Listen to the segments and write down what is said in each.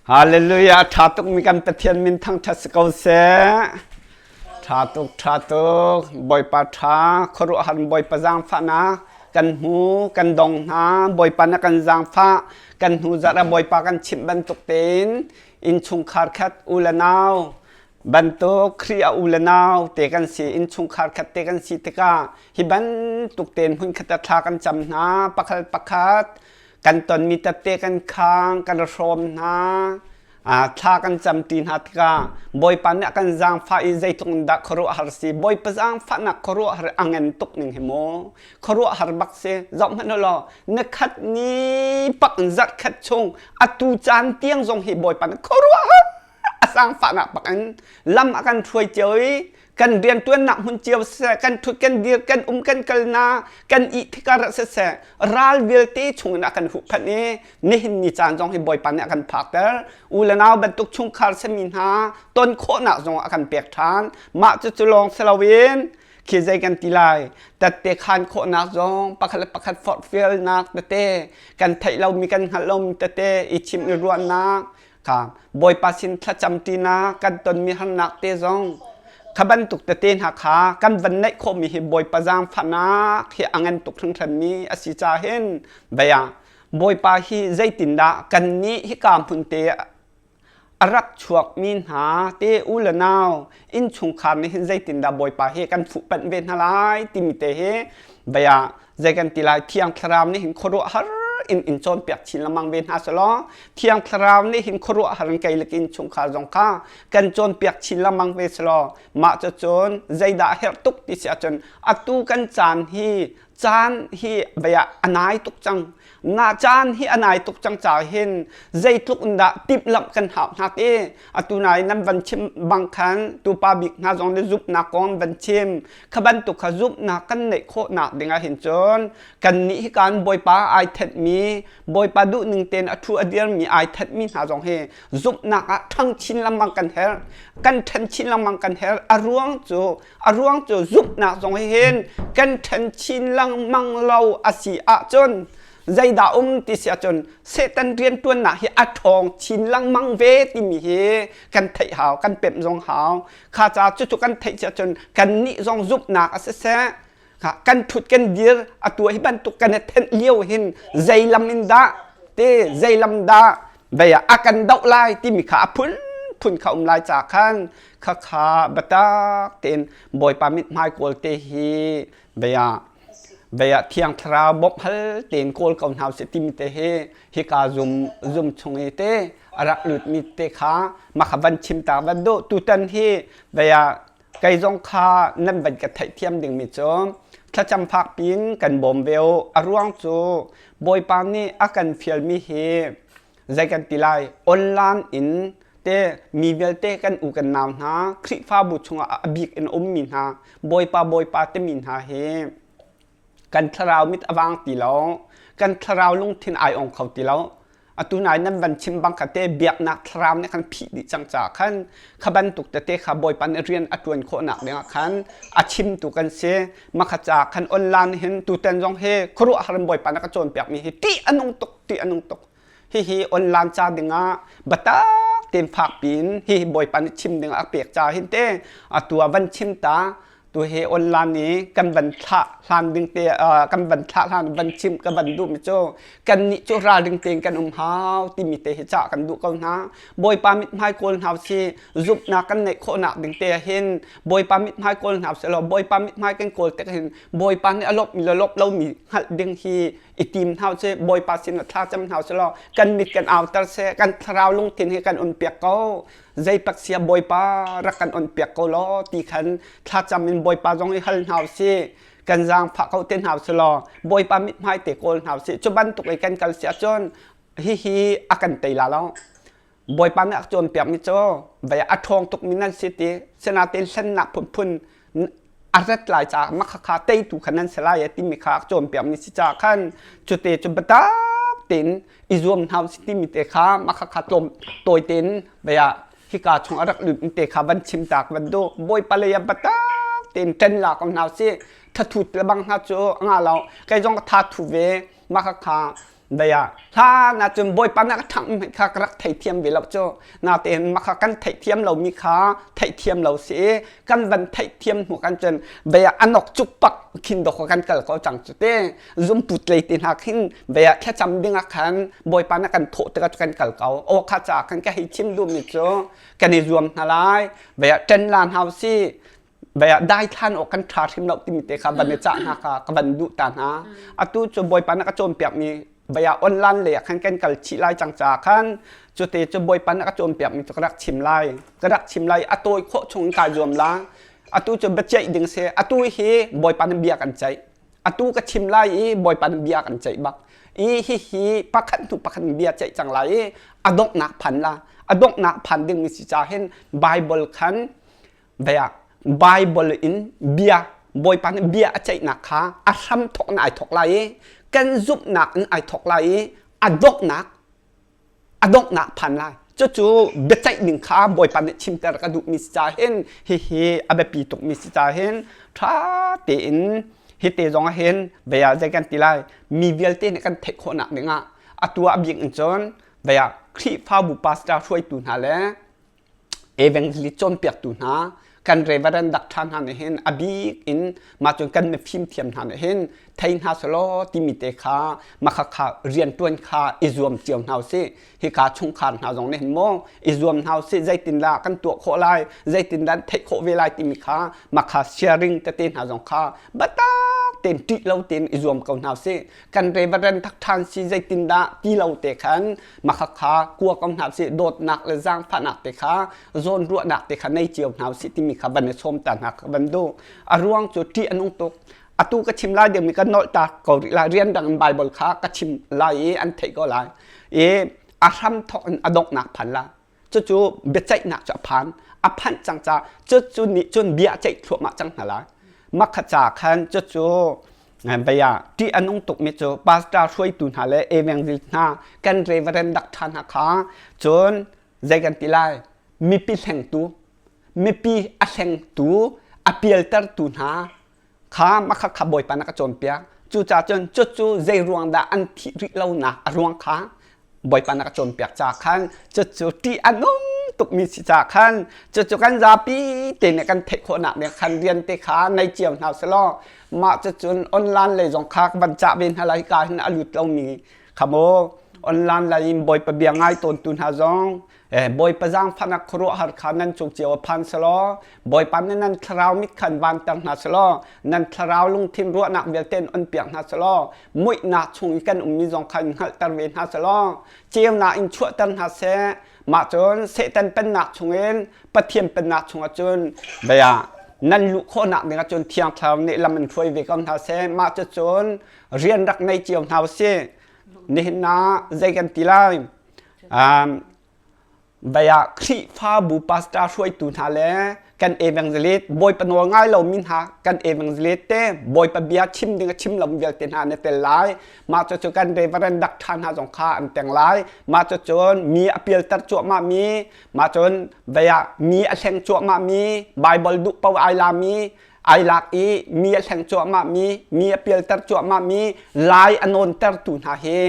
Hallelujah! Ṭha tukmi kan Pathian min thangṭhat si ko seh. Ṭha tuk, ṭha tuk. Bawipa ṭha, khuaruahhar Bawipa zaangfahnak kan hmu, kan dong hna. Bawipa na kan zaangfah, kan hnu zarh ah Bawipa kan chimh bantuk tein innchungkhar khat u le nau bantuk Khrih a u le nau te kan si, innchungkhar khat te kan si tikah hi bantuk tein hmunkhat ah thla kan cam hna, pakhat pakhat kan tonmi tette kan khang kan hrawm hna thla kan camti hna tikah Bawipa nih a kan zaangfah i zeitluk in dah khuaruahhar si Bawipa zaangfahnak khuaruahhar a ngan tuk ning hi mu khuaruahhar bak si zoh hmanh u law ni khat ni pak in zarh khat chung atu caan tiang zong hi Bawipa nih khuaruahhar a zaangfahnak bak in lam a kan hruai cio i kan riantuannak hmun cio siseh kan thut kan dir kan um kan kalna kan ih tikah siseh ral vialte chungin a kan huhphenh i nihin ni caan zong hi Bawipa nih a kan phakter u le nau bantuk chungkhar sami hna ton khawhnak zong a kan pek ṭhan mah cucu lawng si loin khi zei kan ti lai tette khan khawhnak zong pakhat le pakhat forhfialnak tete kan theih lomi kan hngalh lomi tete i chim i ruahnak kha Bawipa sin thlacam ṭinak kan tonmi harnak te zong kha bantuk tete hna kha kan van neih khawhmi hi Bawipa zaangfahnak hi a ngan tuk hringhranmi a si ca hin bia Bawipa hi zeitindah kannih hika hmun te a rak chuakmi hna te u le nau innchungkhar nih hin zeitindah Bawipa hi kan fuhpanh ve hna lai timi te hi bia zei kan ti lai Thiang Thlarau nih hin khuaruahhar in in cawnpiak chin lengmang ve hna selaw Thiang Thlarau nih hin khuaruahhar in kei le in chungkhar zong kha kan cawnpiak chin lengmang ve selaw mah cu cun zeidah a herh tuk ti si ahcun atu kan caan hi caan hi vei ah a nai tuk cang na caan hi a nai tuk cang ca hin zeitluk in dah timhlamh kan hau hna ti atu nai nan van chim bang khan tupa bik hna zong nih zumhnak kong van chim kha bantuk kha zumhnak kan neih khawhnak ding ah hin cun kannih hi kan Bawipa ai thenhmi Bawipa duhning tein a thu a dirmi ai thenhmi hna zong hi zumhnak ah ṭhang chin lengmang kan herh kan ṭhen chin lengmang kan herh a ruang cu a ruang cu zumhnak zong hi hin kan ṭhen chin lengmang lo a si ahcun zeidah um ti si ahcun Satan rianṭuannak hi a ṭhawng chin lengmang ve timi hi kan theih hau kan pemh zong hau kha ca cucu kan theih si ahcun kannih zong zumhnak a siseh kan ṭhut kan dir atu hi bantuk kan i thenh lio hin zei lam in dah te zei lam dah vei ah a kan doh lai timi kha a phunphun kha um lai ca khan khakha biatak tein Bawipa mithmai kawl te hi vei ah vei ah Thiang Thlarau bawmh hal tein kawl ko hna usih timi te hi hika zum zum chung i te a rak lutmi te kha mah kha van chim ta van duh tutan hi vei ah kei zong kha nan van ka theihthiam dingmi cu thlacam fak piin kan bawm ve u a ruang cu Bawipa nih a kan fialmi hi zei kan ti lai online in te mi vialte kan u kan nau hna Khrihfabu chungah a bik in ummi hna Bawipa Bawipa timi hna hi kan thlarau mit a vang ti lo kan thlarau lungthin ai ong kho ti lo atu nai nan van chim bang kha te biaknak thlarau nih khan phih dih cang ca khan kha bantuk tete kha Bawipa nih rian a ṭuan khawhnak dingah khan a chimtu kan si makha ca khan online hin tutan zong hi khuaruahhar in Bawipa nih a ka cawnpiakmi hi ṭih a nung tuk ṭih a nung tuk hihi online ca dingah biatak tein fak piin hihi Bawipa nih chim dingah a pek ca hin te atu ah van chim ta tu hi online i kan van thlah hlan ding te kan van thlah hlan van chim ka van duh mi cu kan nih cu ralring tein kan um hau timi te hi cah kan duh ko hna Bawipa mithmai kawl hna si zumhnak kan neih khawhnak ding te hin Bawipa mithmai kawl hna si law Bawipa mithmai kan kawl tik hin Bawipa nih a lawp mi le lawp lo mi hngalh ding hi i tim hna si Bawipa sin ah thla cam hna si law kan mit kan auter seh kan thlarau lungthin hi kan um piak ko zeipak sia Bawipa rak kan on piak ko law ti khan thlacam in Bawipa zong i hal hna usih kan zaangfah ko te hna usih law Bawipa mithmai te kawl hna usih cu bantuk i kan kal si ahcun hihi a kan tei la lo Bawipa nih a cawnpiak mi cu vei a ṭhawng tuk mi nan si ti sinain hlennak phunphun a rat lai caah makhakha teitu kha nan si lai e timi kha a cawnpiak mi si caah khan cute cu biatak tein i zuam hna usih timi te kha makhakha tlawm tawi tein vei ah hika chung a rak lut te kha van chim tak van duh Bawipa lei ah biatak tein ṭan la ko hna usih thathut le bang hna cu nga lo kei zong ka tha thu ve makhakha. Dei ah hlan ahcun Bawipa na ka ṭhangh hmanh kha ka rak theithiam ve lo cu. Natein mah kha kan theihthiam lomi kha theihthiam lo si i kan van theihthiam hnu kan cun bei ah anok cukpak khin dawk kan kal ko cang cu te. Zumput lei te hna khin bei ah thlacam ding ah khan Bawipa na kan thawh tikah kan kal ko. Aw kha ca khan ka hei chim duhmi cu kan i zuam hna lai. Bei ah ṭen la hna usih. Bia daithlan awk kan ṭha hrim lo timi te kha van i cah hna kha ka van duh ta hna. Atu cu Bawipa na ka cawnpiakmi bia online lei ah khan kan kal chih lai cang caah khan cute cu Bawipa na ka cawnpiakmi cu ka rak chim lai. Ka rak chim lai a tawi khawh chung in kaa zuam la. Atu cu biaceih ding si. Atu hi Bawipa na bia kan ceih. Atu ka chim lai i Bawipa na bia kan ceih bak. I hihi pakhat hnu pakhat in bia ceih cang lai i a donghnak phan la. A donghnak phan dingmi si caah hin Bible khan Bia Bible in bia Bawipa nih bia a ceihnak kha a hram thawk in ai thawk lai i kan zumhnak in ai thawk lai i a donghnak a donghnak phan lai. Cucu biaceih ning kha Bawipa nih chimter ka duhmi si caah hin hihi a biapi tukmi si caah hin ṭha tein hite zong ah hin bia zei kan ti lai mi vialte nih kan theih khawhnak dingah atu ah a bik in cun bia Khrihfabu pastor hruaitu hna le Evangelist cawnpiaktu hna kan reverend dak ṭha hna nih hin a bik in mah cun kan mifim thiam hna nih hin thei hna selaw timi te kha makha kha rianṭuan kha i zuam cio hna usih. Hika chungkhar hna zong nih hin maw i zuam hna usih zeitindah kan tuah khawh lai zeitindah theih khawh ve lai timi kha makha sharing tete hna zong kha biatak tein ṭih lo tein i zuam ko hna usih. Kan reverend tak ṭhan si zeitindah ti lo te khan Makha kha kua ko hna usih dawtnak le zaangfahnak te kha zawnruahnak te kha nei cio hna usih timi kha van i sawm ta hna kha van duh. A ruang cu ṭih a nung tuk. Atu ka chim lai dingmi ka nolh ta ko rih lai. Rian dang in Bible kha ka chim lai i an theih ko lai. I a hram thawk in a donghnak phan la. Cucu biaceihnak cu a phan. A phanh cang ca cucu nih cun bia a ceih thluahmah cang hna lai. Makha ca khan cucu Bia ṭih a nung tukmi cu pastor hruaitu hna le evangelist hna kan reverend dak ṭha hna kha cun zei kan ti lai mipi hlengtu mipi a hlengtu a pialtertu hna kha makha kha Bawipa na ka cawnpiak cucaah cun cucu zei ruang dah an thih rih lonak a ruang kha Bawipa na ka cawnpiak ca khan cucu ṭih a nung tukmi si ca khan cucu kan zapi te nih kan theih khawhnak ding khan rian te kha nei cio hna selaw mah cucun online lei zong kha van cah ve hna lai ka hin a lut lomi kha maw online lei in Bawipa bia ngai tawntu hna zong Bawipa zaangfahnak khuaruahhar kha nan cung cio ah phan selaw Bawipa nih nan thlarau mit khan vanter hna selaw nan thlarau lungthin ruahnak vialte in on piak hna selaw muihnak chung i kan ummi zong kha in hngalhter ve hna selaw ceunak in chuahter hna seh mah cun Satan pennak chungin Pathian pennak chungah cun bia nan luh khawhnak dingah cun Thiang Thlarau nih lam in hruai ve ko hna seh mah cucun rian rak nei cio hna usih nihin ah zei kan ti lai Vai ah Khrihfabu pastor hruaitu hna le kan evangelist Bawipa nawl ngai lomi hna kan evangelist te Bawipa bia chim ding a chim lo vialte hna an i tel lai. Mah cucu kan reverend dak ṭha hna zong kha an teng lai. Mah cucun mi a pialter cuahmah mi, mah cun vai ah mi a hleng cuahmah mi, Bible duh paoh ai lami, ai lak i mi a hleng cuahmah mi, mi a pialter cuahmah mi, lai a nawntertu hna hi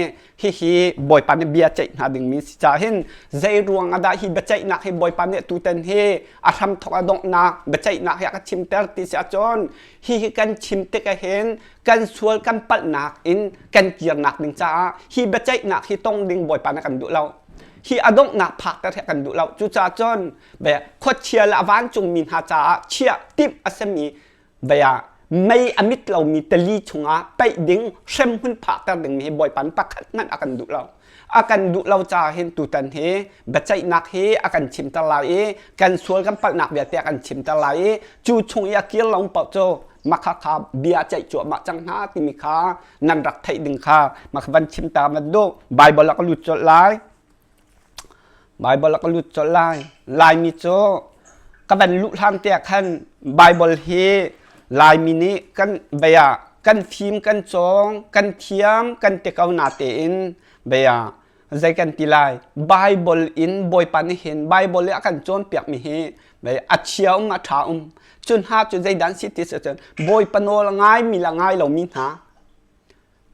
hihi Bawipa nih bia ceih hna dingmi si caah hin zei ruang ah dah hi biaceihnak hi Bawipa nih tutan hi a hramthawk a donghnak biaceihnak hi a ka chimter ti si ahcun hihi kan chim tik ahhin kan sual kan palhnak in kan kirnak ding caah hi biaceihnak hi tong ding Bawipa nih kan duh lo hi a donghnak phakter hi a kan duh lo cucaah cun khuachia le a vancungmi hna caah chiah timh a simi Bia mei a mit lomi tali chungah paih ding hremhmun phahter dingmi hi Bawipa nih pakhat hmanh a kan duh lo. A kan duh lo caah hin tutan hi biaceihnak hi a kan chimter lai i kan sual kan palhnak vialte a kan chimter lai i cu chung i a kir lo paoh cu makha kha bia ceih cuahmah cang hna timi kha nan rak theih ding kha maka van chim ta van duh. Bible ah ka lut colh lai. Baibal ah ka lut colh lai. Laimi cu ka van luh hlan te ah khan Baibal hi Laimi nih kan bia kan fim kan cawng kan thiam kan ti ko na tein bia zei kan ti lai Baibal in Bawipa nih hin Baibal i a kan cawnpiakmi hi a chia um a ṭha um cun hna cu zeidah an si ti si cun Bawipa nawl a ngaimi le a ngai lomi hna.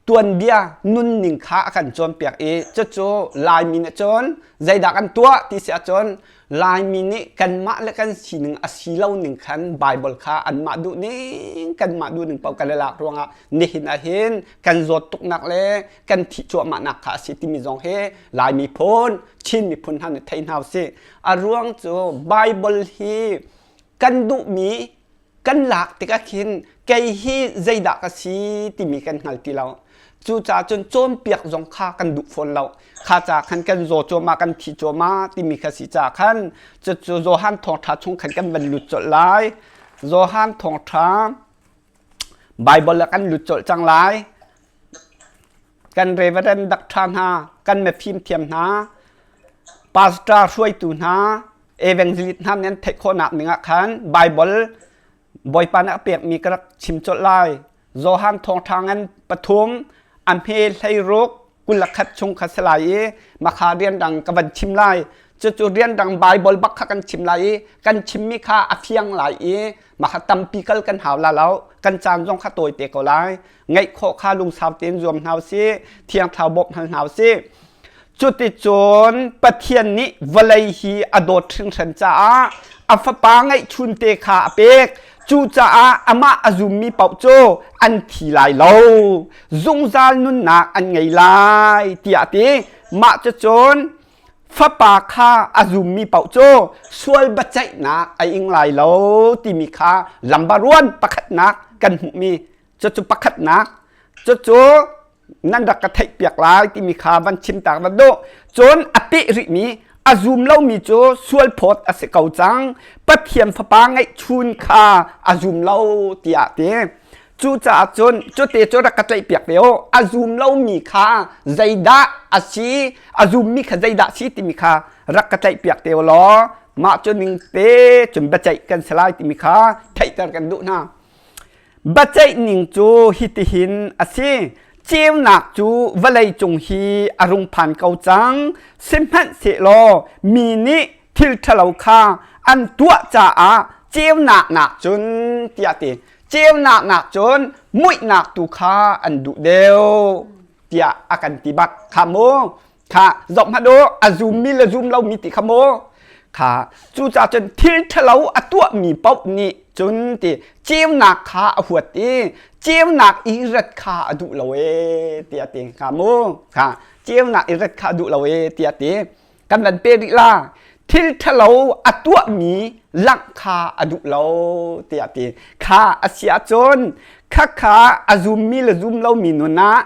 Tuanbia nunning kha a kan cawnpiak i cucu Laimi nih cun zeidah kan tuah ti si ahcun Laimi nih kanmah le kan sining a si lo ning khan Baibal kha anmah duhning kanmah duhning paoh kan i lak ruangah nihin ahhin kan zawt tuknak le kan thih cuahmahnak kha a si timi zong hi Lai miphun Chin miphun hna nih thei hna usih. A ruang cu Baibal hi kan duhmi kan lak tikah khin kei hi zeidah ka si timi kan hngal ti lo. Cucaah cun cawnpiak zong kha kan duh fawn lo. Kha ca khan kan zaw cuahmah kan thi cuahmah timi kha si caah khan cucu Johan thawngṭha chung khan kan van lut colh lai. Johan thawngṭha Baibal ah kan lut colh cang lai. Kan Reverend Doctor hna, kan mifim thiam hna, pastor hruaitu hna, evangelist hna nih an theih khawhnak ning ah khan Baibal Bawipa nih a pekmi ka rak chim colh lai. Johan thawngṭha ngan pathum a hme 16 21 chung kha si lai i makha rianrang ka van chim lai. Cucu rianrang Baibal bak kha kan chim lai i kan chimmi kha a fiang lai i makha tampi kal kan hau la lo. Kan caan zong kha tawi te ko lai. Ngaih khawh kha lungsau tein zuam hna usih. Thiang Thlarau bawmh hal hna usih. Cuticun Pathian nih vawlei hi a dawt hringhran caah a fapa ngeihchunte kha a pek. Cucaah amah a zummi paoh cu an thi lai lo, zungzal nunnak an ngei lai tiah a ti. Mah cucun fapa kha a zummi paoh cu sual biaceihnak a ing lai lo timi kha lambaruan pakhatnak kan hmuhmi cucu pakhatnak cucu nan rak ka theihpiak lai timi kha van chim tak van duh cun a peh rihmi a zum lomi cu sual phawt a si ko cang Pathian fapa ngeihchun kha a zum lo tiah ti cucaah cun cute cu rak ka tlaihpiak ve u a zum lomi kha zeidah a si a zummi kha zeidah si timi kha rak ka tlaihpiak te u law mah cu ning te cun biaceih kan si lai timi kha theihter kan duh hna Biaceih ning cu hitihin a si. Ceunak cu vawleicung hi a rung phan ko cang. Sihmanhsehlaw mi nih thil ṭhalo kha an tuah caah ceunak nakcun tiah ti. Ceunak nakcun muihnak tu kha an duh deuh tiah a kan ti bak kha mu. Kha zoh hmanh u, a zummi le zum lomi ti kha mu. Kha cucaah cun thil ṭhalo a tuahmi paoh nih cun ti ceunak kha a huat i ceunak i rat kha a duh lo ee tiah ti kha mu. Kha ceunak i rat kha a duh lo ee tiah ti. Kan van pe rih la. Thil ṭhalo a tuahmi langh kha a duh lo tiah ti. Kha a si ahcun khakha a zummi le zum lomi nun ah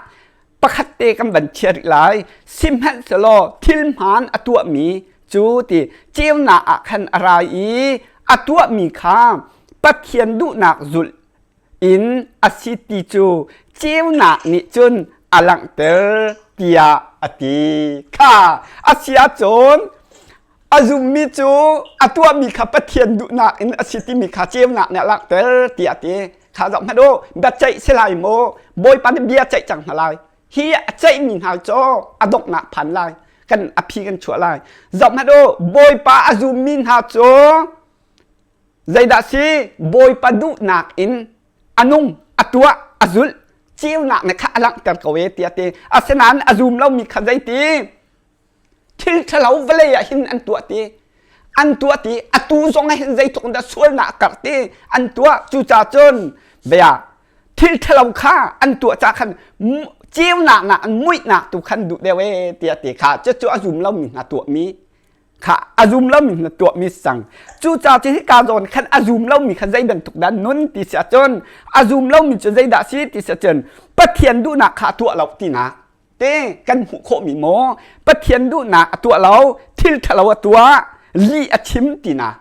pakhat te kan van chiah rih lai sihmanhsehlaw thil hmaan a tuahmi cu ti ceunak ah khan a ra i a tuahmi kha Pathian duhnak zulh in a si ti cu ceunak nih cun a langhter tiah a ti kha a si ahcun a zummi cu a tuahmi kha Pathian duhnak in a si timi kha ceunak nih a langhter tiah a ti kha zoh hmanh u biaceih si lai maw Bawipa nih bia ceih cang hna lai hi a ceihmi hna cu a donghnak phan lai kan a phi kan chuah lai zoh hmanh u Bawipa a zummi hna cu zeidah si Bawipa duhnak in a nung a tuah a zulh ceunak nih kha a langhter ko e tiah ti asinain a zum lomi kha zeiti Thil ṭhalo vawlei ah hin an tuah ti. An tuah ti. Atu zong ah hin zeitluk in dah sualnak a karh ti an tuah. Cucaah cun bia thil ṭhalo kha an tuah ca khan ceunak nak muihnak tu khan duh deuh ee tiah ti kha cucu a zum lomi hna tuahmi kha a zum lomi hna tuahmi sang. Cucaah cu hika zawn khan a zum lomi kha zei bantuk dah nun ti si ahcun a zum lomi cu zeidah si ti si ahcun Pathian duhnak kha a tuah lo tinak te kan hmuh khawhmi maw Pathian duhnak a tuah lo thil ṭhalo a tuah lih a chim tinak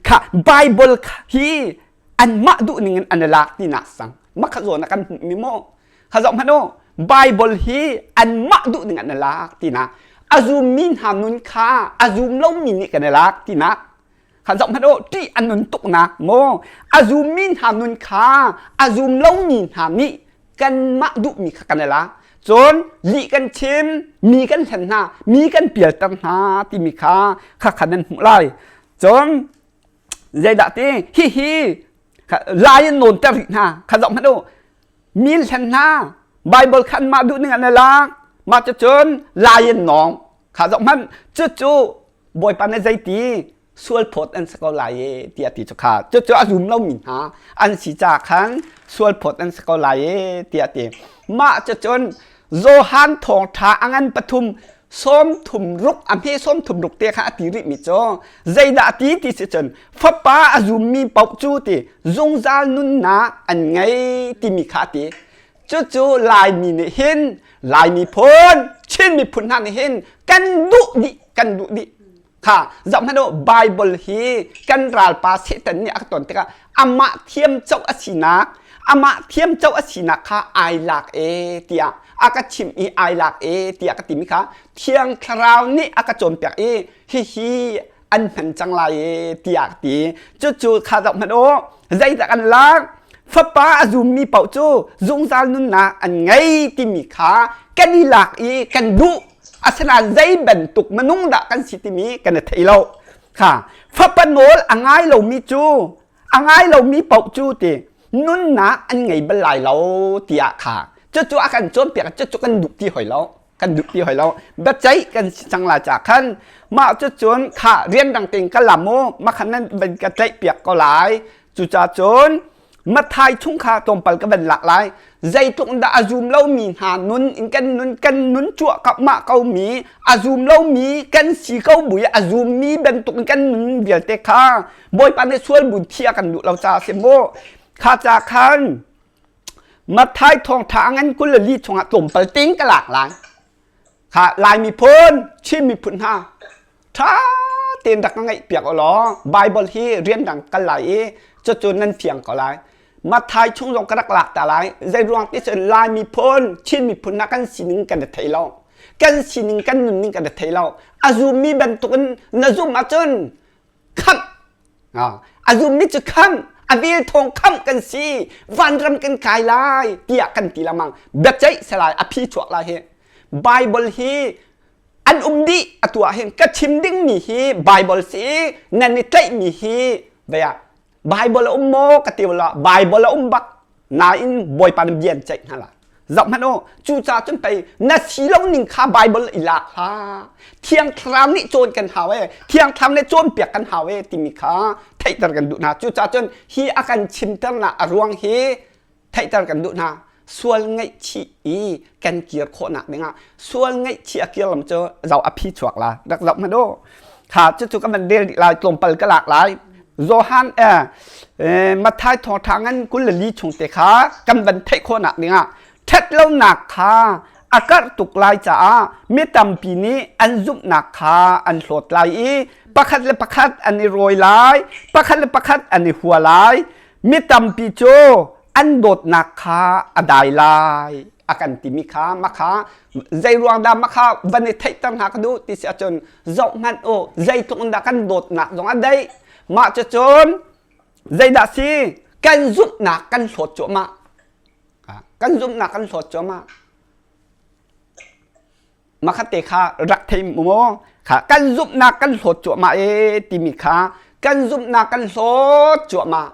kha Bible hi anmah duh ning in an i lak tinak sang makha zawn ah kan hmuhmi maw kha zoh hmanh u Bible hi anmah duh ning an i lak tinak a zummi hna nun kha a zum lomi nih kan i lak tinak kha zoh hmanh u ṭih an nun tuknak maw a zummi hna nun kha a zum lomi hna nih kanmah duhmi kha kan i lak cun lih kan chim mi kan hlen hna mi kan pialter hna timi kha kha kha nan hmuh lai cun zeidah ti hihi lai in nawnter rih hna kha zoh hmanh u mi hlen hna. Bible kha anmah duh ning an i lak. Mah cucun lai in nawng. Kha zoh hmanh. Cucu Bawipa nih zeiti sual phawt an si ko lai e tiah ti cu kha. Cucu a zum lomi hna an si ca khan sual phawt an si ko lai e tiah ti. Mah cucun Johan thawngṭha a ngan pathum 36 a hme 36 te kha a ti rihmi cu zeidah a ti ti si cun fapa a zummi paoh cu ti zungzal nunnak an ngei timi kha a ti. Cucu Laimi nih hin Lai miphun Chin miphun hna nih hin kan duh dih kan duh dih kha zoh hmanh u Bible hi kan ralpa Satan nih a ka ton tikah amah thiam co a sinak amah thiam co a sinak kha ai lak e tiah a ka chimh i ai lak e tiah ka timi kha Thiang Thlarau nih a ka cawnpiak i hihi an hman cang lai e tiah ka ti cucu kha zoh hmanh u zeidah kan lak fapa a zummi paoh cu zungzal nunnak an ngei timi kha kan i lak i kan duh asinain zei bantuk minung dah kan si timi kan i thei lo kha fapa nawl a ngai lomi cu a ngai lomi paoh cu ti nunnak an ngei bal lai lo tiah kha cucu a kan cawnpiak cucu kan duh ti hoi lo kan duh ti hoi lo biaceih kan si cang lai ca khan mah cucun kha rian dang tein ka lam u makhan nan van ka tlaih piak ko lai cuca cun Mathai chung kha tlawmpal ka van lak lai zeitluk dah a zum lomi hna nun in kan nun kan nun cuah ka mah ko mi a zum lomi kan si ko bui a zum mi bantuk in kan nun vialte kha Bawipa nih sual bun thi a kan duh lo caah si mu kha ca khan Mathai thawngtha a ngan 24 chungah tlawmpal ting ka lak lai. Kha Lai miphun, Chin miphun hna ṭha tein rak ka ngaih piak u law Bible hi rian dang kal lai i cucu nan fiang ko lai. Mathai chung zong ka rak lak ta lai. Zei ruang ti cun Lai miphun, Chin miphun hna kan sining kan i thei lo. Kan sining kan nunning kan i thei lo. A zummi bantukin na zumh ahcun khamh a zummi cu khamh a vel thawng khamh kan si vanram kan kai lai tiah kan ti lengmang biaceih salai a phi chuak lai hi Bible hi an um dih atu ah hin ka chim dingmi hi Bible si nan i tlaihmi hi vea Bible a um maw ka ti la Bible a um bak nain Bawipa nih bia an ceih hna lai zoh hmanh u cucaah cun pei na si lo ning kha Bible i lak hlah Thiang Thlarau nih cawn kan hau e Thiang Thlarau nih cawnpiak kan hau e timi kha theihter kan duh hna cucaah cun hi a kan chimternak a ruang hi theihter kan duh hna sual ngaihchih i kan kir khawhnak dingah sual ngaihchih a kir lam cu zoh a phi chuak la rak zoh hmanh u kha cucu ka van rel dih lai tlawmpal ka lak lai Johan eh, Matthai thawngṭha ngan 24 chung te kha kan van theih khawhnak dingah ṭhatlonak kha a karh tuk lai caah mi tampi nih an zumhnak kha an hlawt lai i pakhat le pakhat an i rawi lai pakhat le pakhat an i hua lai mi tampi cu an dawtnak kha a dai lai a kan timi kha makha zei ruang dah makha van i theihter hna ka duh ti si ahcun zoh hmanh u zeitluk in dah kan dawtnak zong a daih mah cucun zeidah si kan zumhnak kan hlawt cuahmah kan zumhnak kan hlawt cuahmah makhat te kha rak thei mu kha kan zumhnak kan hlawt cuahmah e timi kha kan zumhnak kan hlawt cuahmah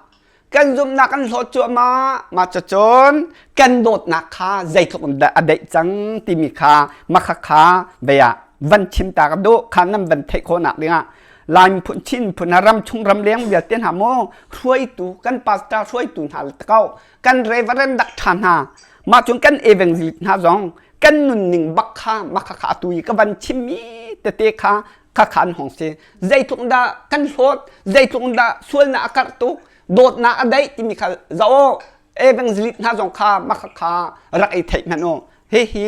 kan zumhnak kan hlawt cuahmah mah cucun kan dawtnak kha zeitluk in dah a daih cang timi kha makha kha vei ah van chim ta ka duh kha nan van theih khawhnak dingah Lai miphun Chin miphun hna ram chung ram leng vialte hna maw hruaitu kan pastor hruaitu hna le takau kan reverend dak ṭha hna mah cun kan evangelist hna zong kan nunning bak kha makha kha atu i ka van chimmi tete kha kha kha an hong si zeitluk dah kan hlawt zeitluk dah sualnak a karh tuk dawtnak a daih timi kha zoh evangelist hna zong kha makha kha rak i theih hmanh u hihi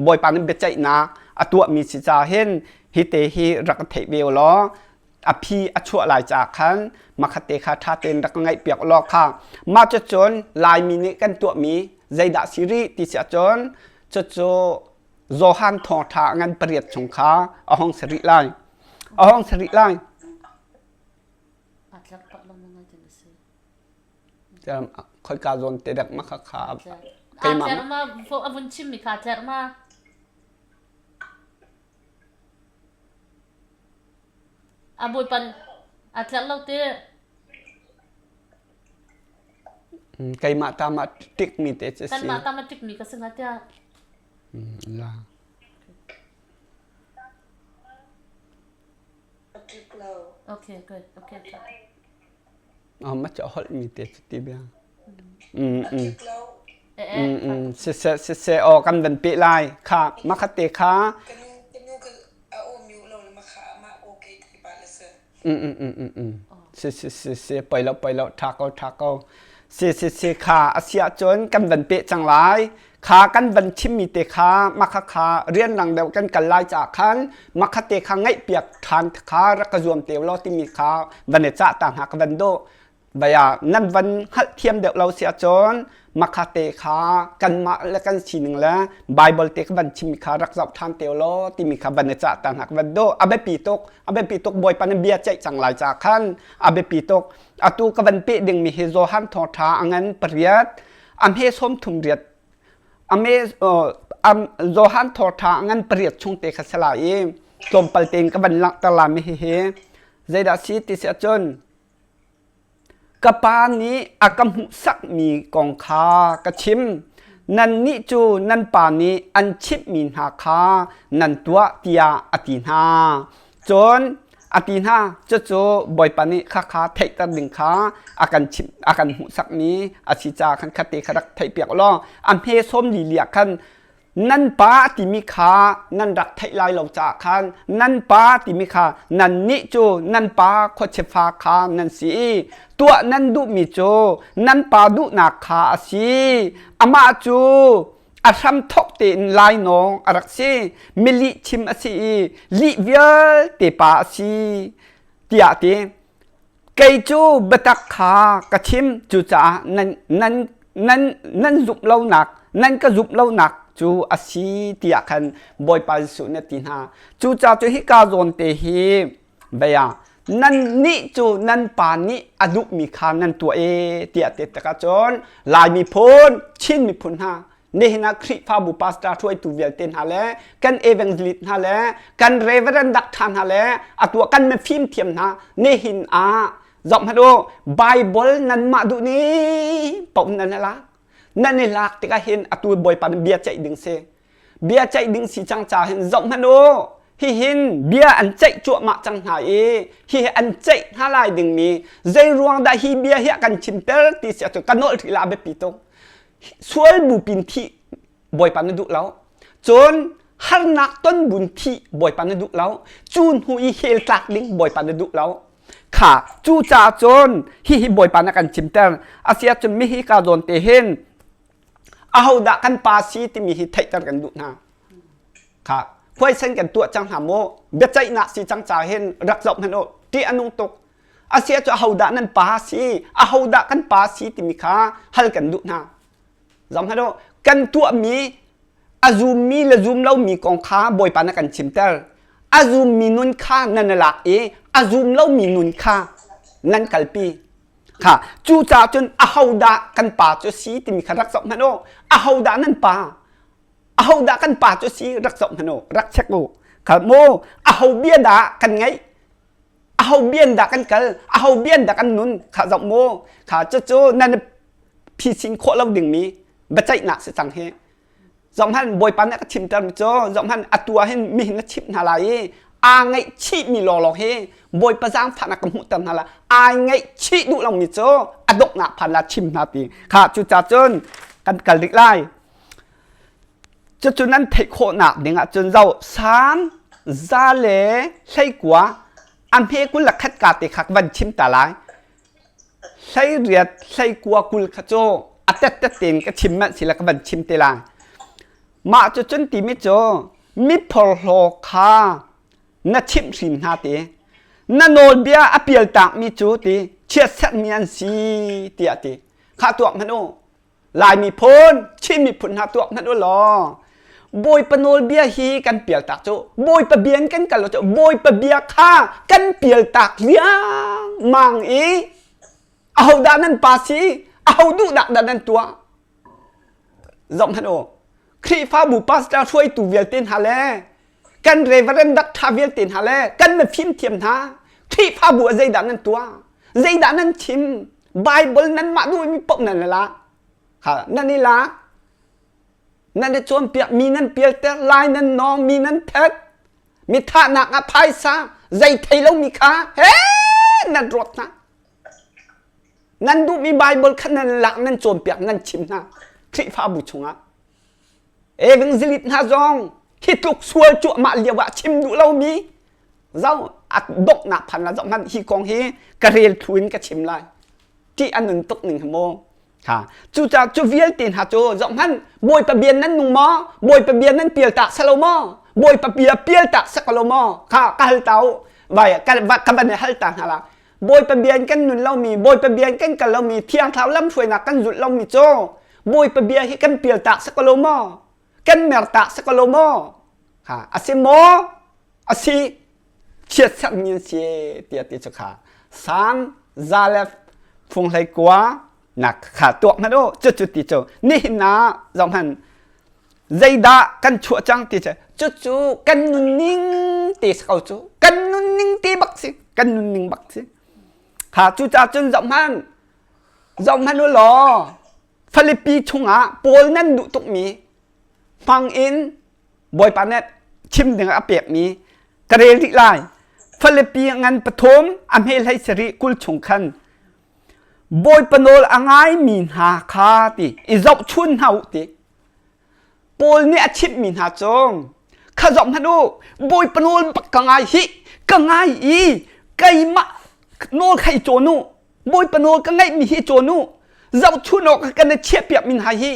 bawipa nih biaceihnak a tuahmi si ca hin hi te hi rak theih ve u law a phi a chuah lai ca khan makhat te kha ṭha tein rak ngaih piak law kha mah cucun Laimi nih kan tuahmi zeidah si rih ti si ahcun cucu Johan thawngṭha ngan pariat chung kha a hong si rih lai a hong si rih lai khoika zawn te dek ma kha kha keimah a vun chimmi kha tlerh ma A bawipa a tlerh lo ti. Keimah ta ma tik mi te cu si. Kanmah ta ma tik mi ka si hnga tiah. La. Okay, good. Okay. Oh, ma cha holh mi te cu ti bia. Mm mm. Mm mm. Siseh siseh aw kan van pe lai. Kha ma kha te kha. Mm mm mm mm mm. Si si si si poi lo poi lo tha ko tha ko. Si si si kha a si ahcun kan van peh cang lai. Kha kan van chimmi te kha makha kha rianrang deuh kan kal lai caah khan makha te kha ngaihpiak ṭhan kha rak ka zuam te law timi kha van i cah ta hna ka van dawh. Baya nan van hngalhthiam deuh lo si ahcun makha te kha kanmah le kan sining le Bible te ka van chimmi kha rak zoh ṭhan te law timi kha van i cah ta hna ka van dawh. A biapi tuk a biapi tuk Bawipa na bia ceih cang lai ca khan a biapi tuk. Atu ka van peh dingmi hi Johan thawngṭha a ngan pariat a hme sawm thum riat a me Johan thawngṭha a ngan pariat chung te kha si lai i tlawmpal tein ka van langhter lai mi hihi zeidah si ti si ahcun Ka pa nih a ka hmuhsakmi kong kha ka chim. Nannih cu nan pa nih an chimhmi hna kha nan tuah tiah a ti hna. Cun a ti hna, cucu Bawipa nih khakha theihter ding kha a kan chimh, a kan hmuhsakmi a si caah khan khate kha rak theihpiak u law a hme sawm lili ah khan nan pa timi kha nan rak theih lai lo caah khan nan pa timi kha nannih cu nan pa khuachifa kha nan si i tuah nan duhmi cu nan pa duhnak kha a si. Amah cu a hramthawk tein lainawng a rak si, milih chim a si i lih vialte pa a si tiah a ti. Kei cu biatak kha ka chim, cucaah nan, nan, nan, nan zumh lonak, nan ka zumh lonak cu a si tiah khan Bawipa Jesuh nih a ti hna. Cucaah cu hika zawn te hi bia nannih cu nan pa nih a duhmi kha nan tuah e tiah ti tikah cun Lai miphun, Chin miphun hna nihin ah Khrihfabu pastor hruaitu vialte hna le kan evangelist hna le kan reverend doctor hna le atu ah kan mifim thiam hna nihin ah zoh hmanh u Bible nanmah duh ni paoh nan i lak nan i lak tikah hin atu Bawipa nih bia ceih ding si bia ceih ding si cang ca hin zoh hmanh u hihin bia an ceih cuahmah cang hna i hihi an ceih hna lai dingmi zei ruang dah hi bia hi a kan chimter ti si ahcun ka nolh rih la biapi tuk Sual bupin thih Bawipa na duh lo. Cun harnak ton bun thih Bawipa na duh lo. Cu hnu i hell tlak ding Bawipa na duh lo. Kha cu caah cun hihi Bawipa na kan chimter. Asiahcun mihi ka zawn te hin ahodah kan pa si timi hi theihter kan duh hna. Kha huaisen kan tuah cang hna mu. Biaceihnak si cang ca hin rak zoh hmanh u. Ṭih a nung tuk. Asiah cu ahodah nan pa si, ahodah kan pa si timi kha hal kan duh hna. Zong hmanh u, kan tuahmi a zummi le zum lomi kong kha Bawipa na kan chimter. A zummi nun kha nan i lak i a zum lomi nun kha nan kalpi. Kha cucaah cun ahodah kan pa cu si timi kha rak zoh hmanh u. Ahodah nan pa? Ahodah kan pa cu si rak zoh hmanh u, rak check u. Kha mu aho bia dah kan ngaih? Aho bian dah kan kal aho bian dah kan nun kha zoh mu kha cucu nan phisin khawh lo dingmi biaceihnak si cang hi zohhmanh bawipa nih a ka chimter mi cu zohhmanh atu ah hin mi hin na chimh hna lai i aa ngaihchih mi lawlaw hi bawipa zaangfahnak ka hmuhter hna lai ai ngaihchih duh lomi cu a donghnak phan la chim hna ti kha cuca cun kan kal rih lai Cucu nan theih khawhnak ding ahcun zoh Salm 119 a hme 21 ka te kha ka van chim ta lai. 18 19 20 kha cu a tettet tein ka chim manh si le ka van chim te lai. Mah cu cun timi cu mi phorhlaw kha na chimhhrin hna ti. Na nawlbia a pialtakmi cu ti chiatserhmi an si tiah ti. Kha tuak hmanh u. Lai miphun, Chin miphun hna tuak hmanh u law Bawipa nawlbia hi kan pialtak cu Bawipa bia in kan kal lo cu Bawipa bia kha kan pialtak riangmang i ahodah nan pa si aho duhnak dah nan tuah zoh hmanh u Khrihfabu pastor hruaitu vialte hna le kan reverend dak ṭha vialte hna le kan mifim thiam hna Khrihfabu ah zeidah nan tuah zeidah nan chim? Bible nanmah duhmi paoh nan i lak. Ha, nan i lak. Nan i cawnpiak mi nan pialter, lai nan nawng, mi nan that. Mi thahnak ah phaisa zei thei lomi kha he nan ruat hna. Nan duhmi Bible kha nan lak, nan cawnpiak, nan chim hna. Khrihfabu chungah. Evangelist hna zong hi tluk sual cuahmah lio ah chim duh lomi zoh a donghnak phan la zoh hmanh hi kong hi ka rel thlu in ka chim lai. Ṭih a nun tuk ning hi mu. Ha cucaah cu vialte hna cu zoh hmanh Bawipa bia nan nung maw? Bawipa bia nan pial tak salo maw? Bawipa bia pial tak sak lo maw? Kha ka hal ta u. Vai ka ka van hal ta hna la. Bawipa bia in kan nun lomi, Bawipa bia in kan kal lomi, Thiang Thlarau lamhruainak kan zulh lomi cu Bawipa bia hi kan pial tak sak lo maw? Kan mer tak sak lo maw? Ha a si maw? A si. Chiatserhmi an si tiah ti cu kha Salm zalef fung hlei kua nak kha tuak hmanh u cucu ti cu nihin ah zoh hmanh zeidah kan chuah cang ti cu cucu kan nunning ti si ko cu kan nunning ti bak si kan nunning bak si kha cucaah cun zoh hmanh zoh hmanh u law Filipi chungah Paul nan duh tukmi hmang in Bawipa nih chim ding a pekmi ka rel rih lai. Filipi ngan pathum a hme hlei sarih 20 chung khan Bawipa nawl a ngaimi hna kha ti i zohchun hna u ti. Paul nih a chimhmi hna cu kha zoh hmanh u Bawipa nawl bak ka ngai hi ka ngai i keimah nawl kha i cawn u Bawipa nawl ka ngaihmi hi cawn u zohchun awk kan i chiahpiakmi hna hi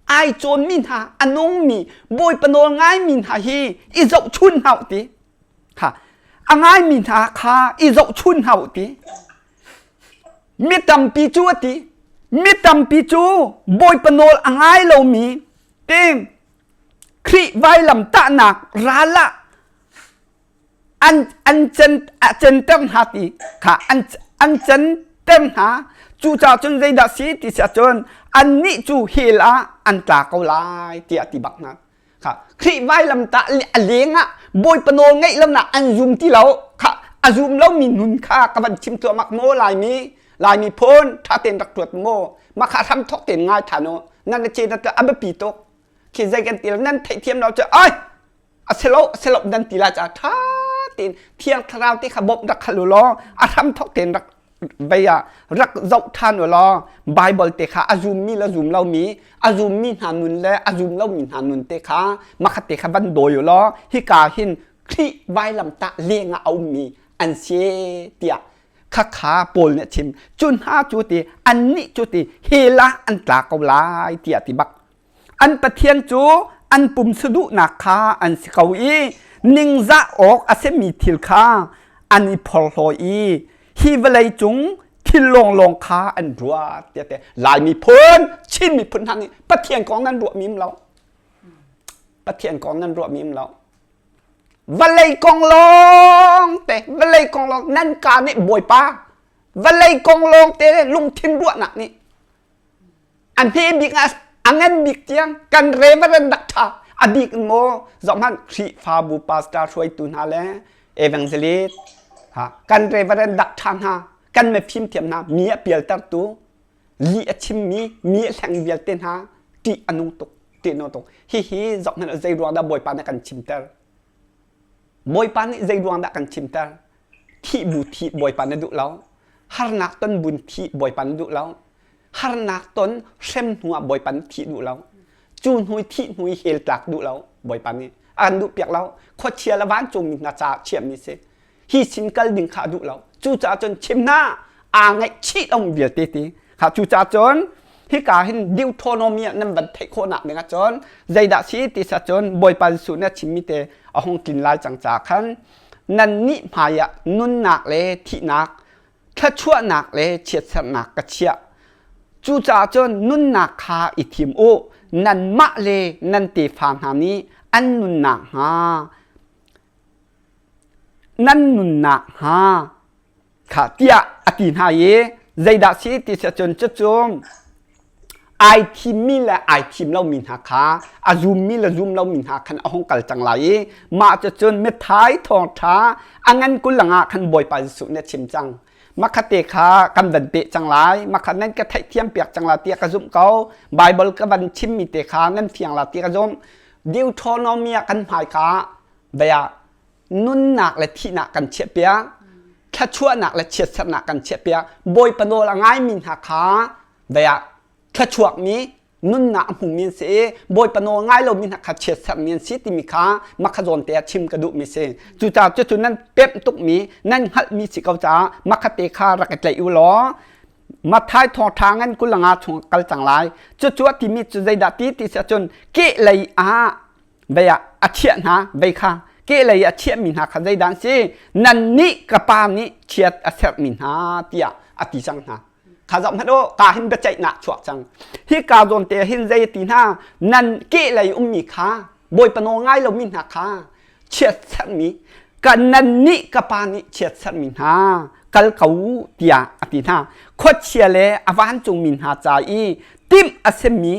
ai cawnmi hna a nungmi Bawipa nawl ngaimi hna hi i zohchun hna u ti kha a ngaimi hna kha i zohchun hna u ti mi tampi cu a ti mi tampi cu Bawipa nawl a ngai lomi ting Khrih vailam tahnak ral ah an an cen a center hna ti kha an an center hna cucaah cun zeidah si ti si ahcun annih cu hell ah an tla ko lai tiah ti bak hna kha Khrih vailam tah a leng ah Bawipa nawl ngeih lonak an zum ti lo kha a zum lomi nun kha ka van chim cuahmah maw Laimi Laimi phun ṭha tein rak ṭuat maw mah kha hram thawk tein ngai ṭhan u nan le ce a biapi tuk khi zei kan ti nan theihthiam lo cu ai a si lo a si lo nan ti lai caah ṭha tein thiang thlarau ti kha bawmh rak hal u law a hram thawk tein rak vei ah rak zoh ṭhan u law Bible te kha a zummi le zum lomi a zummi hna nun le a zum lomi hna nun te kha makhat te kha van dawi u law hika hin Khrih vailamtah leng ah a ummi an si tiah khakha Paul nih a chim cu hna cu ti annih cu ti hell ah an tla ko lai tiah ti bak An pathian cu an pum saduhnak kha an si ko i ningzah awk a simi thil kha an i phorhlaw i hi vawlei cung thil lawnglawng kha an ruat tiah te Lai miphun Chin miphun hna nih Pathian kong nan ruah mim lo Pathian kong nan ruah mim lo vawlei kong lawng te vawlei kong lawng nan ka nih Bawipa vawlei kong lawng te lungthin ruahnak nih A hme bik ah a ngan bik tiang kan reverend rak ṭha a bik in maw zohhmanh Khrihfabu pastor hruaitu hna le evangelist ha kan reverend dak ṭha hna kan mifim thiam hna mi a pialtertu lih a chimmi mi a hleng vialte hna ṭih a nung tuk ṭih nung tuk hihi zohhmanh zei ruang dah Bawipa nih kan chimter Bawipa nih zei ruang dah kan chimter thih bu thih Bawipa na duh lo harnak ton bun thih Bawipa na duh lo harnak ton hrem hnu ah Bawipa nih thih duh lo cu hnu i thih hnu i hell tlak duh lo Bawipa nih a kan duh piak lo khuachia le vancungmi hna caah chiahmi si hi sin kal ding kha a duh lo cucaah cun chim hna aa ngaihchih lo vialte ti kha cucaah cun hika hin Deuteronomy ah nan van theih khawhnak ding ahcun zeidah si ti sa cun Bawipa Jesuh nih a chimmi te a hung tlin lai cang ca khan nannih hmai ah nunnak le thihnak thluachuahnak le chiatserhnak ka chiah. Cucaah cun nunnak kha i thim u. Nanmah le nan tefa hna nih an nunnak hnga nan nunnak hnga kha tiah a ti hna i zeidah si ti si ahcun cucu ai thimmi le ai thim lomi hna kha a zummi le zum lomi hna khan a hung kal cang lai i mah cucun mithai thawngṭha a ngan kulangah khan Bawipa Jesuh nih a chim cang. Makhate kha kan van peh cang lai. Makha nan ka theihthiam piak cang la tiah ka zumh ko. Bible ka van chimmi te kha nan fiang la ti ka zumh. Deuteronomy ah kan hmaika bia nunnak le thihnak kan chiah piak. Thluachuahnak le chiatserhnak kan chiah piak. Bawipa nawl a ngaimi hna kha bia thluachuakmi nunnak a hmumi an si i Bawipa nawl ngai lomi hna kha chiatserhmi an si timi kha makha zawn te ah chim ka duhmi si. Cucaah cucu nan pemh tukmi nan hngalhmi si ko caah makha te kha rak i tlaih u law Matthai thawngṭha ngan 25 chung kal cang lai. Cucu a timi cu zeidah ti ti si ahcun kehlei ah vei ah a chiah hna vei kha kehlei a chiahmi hna kha zeidah an si nannih ka pa nih chiat a serhmi hna tiah a ti cang hna. Kha zoh hmanh u, ka hin biaceihnak chuak cang. Hi ka zawn te hin zei ti hna nan kehlei ummi kha Bawipa nawl ngai lomi hna kha chiatserhmi ka nan nih ka pa nih chiatserhmi hna kal ko u tiah a ti hna. Khuachia le a vancungmi hna ca i timh a simi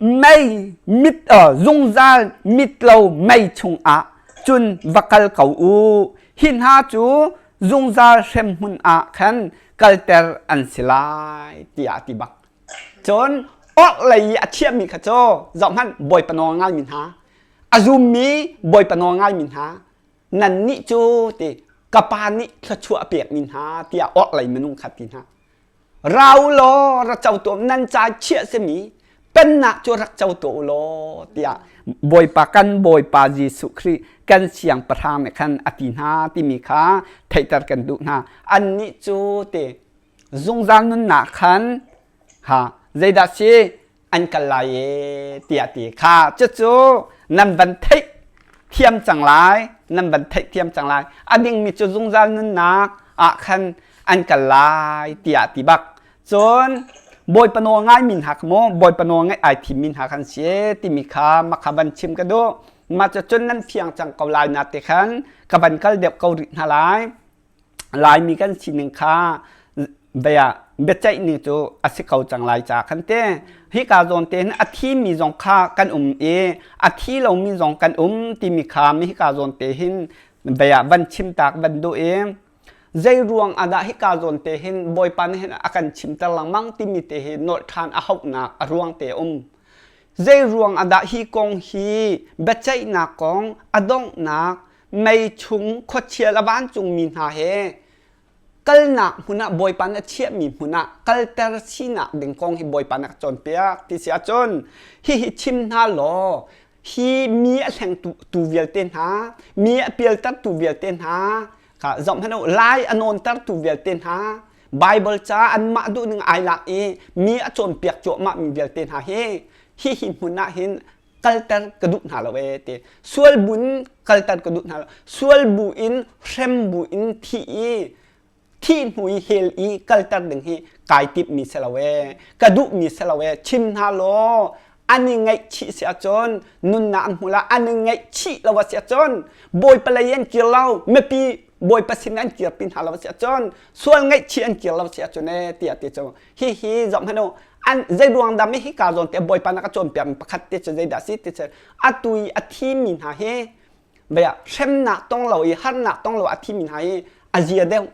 mei mit zungzal mit lo mei chungah cun va kal ko u hi hna cu zungzal hremhmun ah khan kalter an si lai tiah a ti bak cun orhlei i a thiahmi kha cu zohhmanh bawipa nawl ngaimi hna a zummi bawipa nawl ngaimi hna nannih cu ti ka pa nih thluachuah a pekmi hna tiah orhlei minung kha ti hna Ra u law ra co tuah nan ca chiah simi pennak cu rak co tuah u law tiah Bawipa kan Bawipa Jesuh Khrih kan siangpahrang nih khan a ti hna timi kha theihter kan duh hna. Annih cu ti zungzal nunnak khan ha zeidah si an kal lai e tiah ti kha cucu nan van theih thiam cang lai nan van theih thiam cang lai a dingmi cu zungzal nunnak ah khan an kal lai tiah ti bak cun bawipa nawl ngai mi hna kha maw bawipa nawl ngaih ai thim mi hna khan si timi kha makha van chim ka duh mah cu cun nan fiang cang ko lai na te khan ka van kal deuh ko rih hna lai Laimi kan sining kha bia biaceih ning cu a si ko cang lai ca khan te hika zawn te hin a thimi zong kha kan um i a thi lomi zong kan um timi kha mi hika zawn te hin bia van chim tak van duh i zei ruang ah dah hika zawn te hin Bawipa nih hin a kan chimter lengmang timi te hi nolh ṭhan a hauhnak a ruang te um zei ruang ah dah hi kong hi biaceihnak kong a donghnak mei chung khuachia le vancungmi hna he kalnak hmun ah Bawipa nih a chiahmi hmun ah kalter sinak ding kong hi Bawipa nih a ka cawnpiak ti si ahcun hihi chim hna law hi mi a hlengtu tu vialte hna mi a pialtertu vialte hna kha zoh hmanh u lai a nawntertu vialte hna Bible ca anmah duhning ai lak i mi a cawnpiak cuahmah mi vialte hna hi hihi hmun ah hin kalter ka duh hna lo ee ti sual bu in kalter ka duh hna lo sual bu in hrem bu in thi i thih hnu i hel i kalter ding hi kai timh mi si lo ee ka duh mi si lo ee chim hna law an i ngaihchih si ahcun nunnak an hmu la an i ngaihchih lo a si ahcun bawipa lei an kir lo mipi bawipa sin an kirpi hna lo a si ahcun sual ngaihchih an kir lo si ahcun ee tiah ti cu hihi zoh hmanh u an zei ruang dah mi hika zawn te bawipa na ka cawnpiak mi pakhat te cu zeidah si ti cu atu i a thimi hna hi bia hremnak tong lo i harnak tong lo a thimi hna hi a zia deuh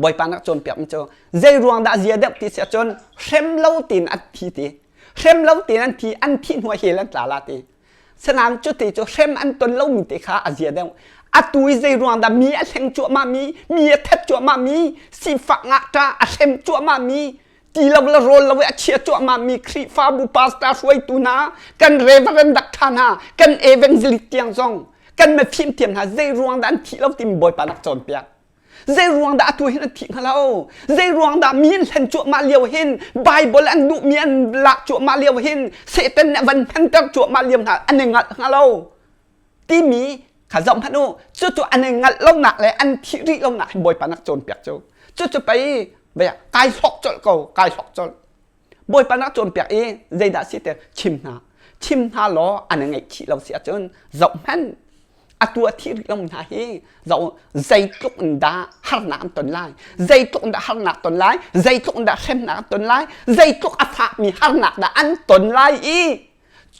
bawipa na ka cawnpiak mi cu zei ruang dah a zia deuh ti si ahcun hrem lo tin an thi ti hrem lo tin an thi an thih hnu ah hell an tla la ti Sanain cuti cu hrem an ton lomi te kha a zia deuh. Atu i zei ruang dah mi a hleng cuahmah mi, mi a that cuahmah mi, sifak ngakṭah a hrem cuahmah mi, ti lo le rawl lo i a chia cuahmah mi Khrihfabu pastor hruaitu hna, kan reverend doctor hna, kan evangelist tiang zong, kan mifim thiam hna zei ruang dah an thih lo timi Bawipa nak cawnpiak. Zei ruang dah atu hin an thih hnga lo? Zei ruang dah mi an hlen cuahmah lio hin Bible an duhmi an lak cuahmah lio hin Satan nih a van hmanter cuahmah lio hna an i ngalh hnga lo? Timi kha zoh hmanh u. Cucu an i ngalh lonak le an thih rih lonak hin Bawipa nak cawnpiak cu. Cucu pei kai hlawk colh ko, kai hlawk colh. Bawipa nak cawnpiak i zeidah si te chim hna. Chim hna law an i ngaihchih lo si ahcun zoh hmanh atu a thi rih lomi hna hi zoh zeitluk in dah harnak an ton lai zeitluk in dah harnak ton lai zeitluk in dah hremnak an ton lai zeitluk a fakmi harnak dah an ton lai i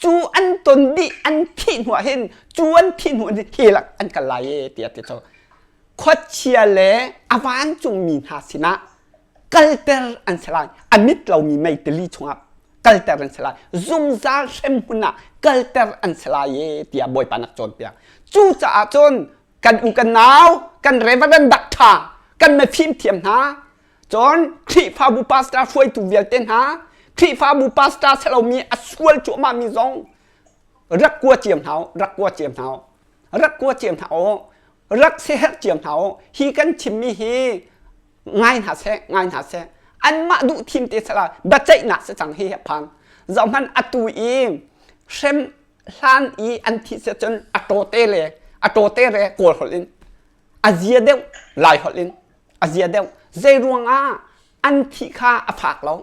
cu an ton dih an thih hnu ah hin cu an thih hnu hin hi lak an kal lai e tiah ti cu. Khuachia le a vancungmi hna sinah kalter an si lai. A mit lomi mei tili chungah kalter an si lai. Zungzal hremhmun ah kalter an si lai e tiah Bawipa nak cawnpiak. Cucaah cun kan u kan nau, kan reverend doctor, kan mifim thiam hna, cun Khrihfabu pastor hruaitu vialte hna, Khrihfabu pastor salomi a sual cuahmah mi zong rak kua ciam hna u, rak kua ciam hna u, rak kua ciam hna u, rak siaherh ciam hna u. Hi kan chimmi hi ngai hna seh, ngai hna seh. Anmah duh thim te sala biaceihnak si cang hi a phan. Zohhmanh atu i hrem hlan i an thih si cun a tawte le a tawte re kawl holh in a zia deuh lai holh in a zia deuh zei ruangah an thih kha a fak lo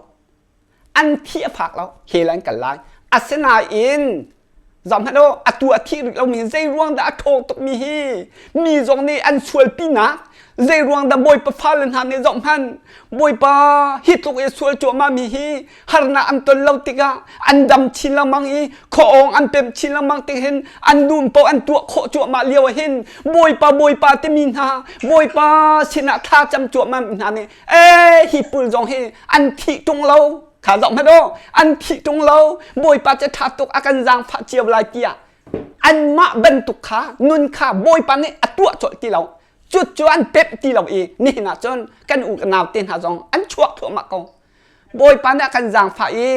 an thi a fak lo hell an kal lai asinain zohhmanh u atu a thih rih lomi zei ruang dah a ṭhawng tukmi hi mi zong nih an sualpinak zei ruang dah bawipa fale hna nih zohhmanh bawipa hi tluk i sual cuahmah mi hi harnak an ton lo tikah an dam chin lengmang i khuaawng an pemh chin lengmang tik hin an dum paoh an tuah khawh cuahmah lio ah hin bawipa bawipa timi hna bawipa sinah thla cam cuahmah mi hna nih ee hi pul zong hi an thih ṭung lo kha zoh hmanh u an thih ṭung lo bawipa cu ṭha tuk a kan zaangfah cio lai tiah anmah bantuk kha nun kha bawipa nih a tuah colh ti lo cut cu an pemh ti lo i nihin ah cun kan u kan nau te hna zong an chuak thluahmah ko bawipa nih a kan zaangfah i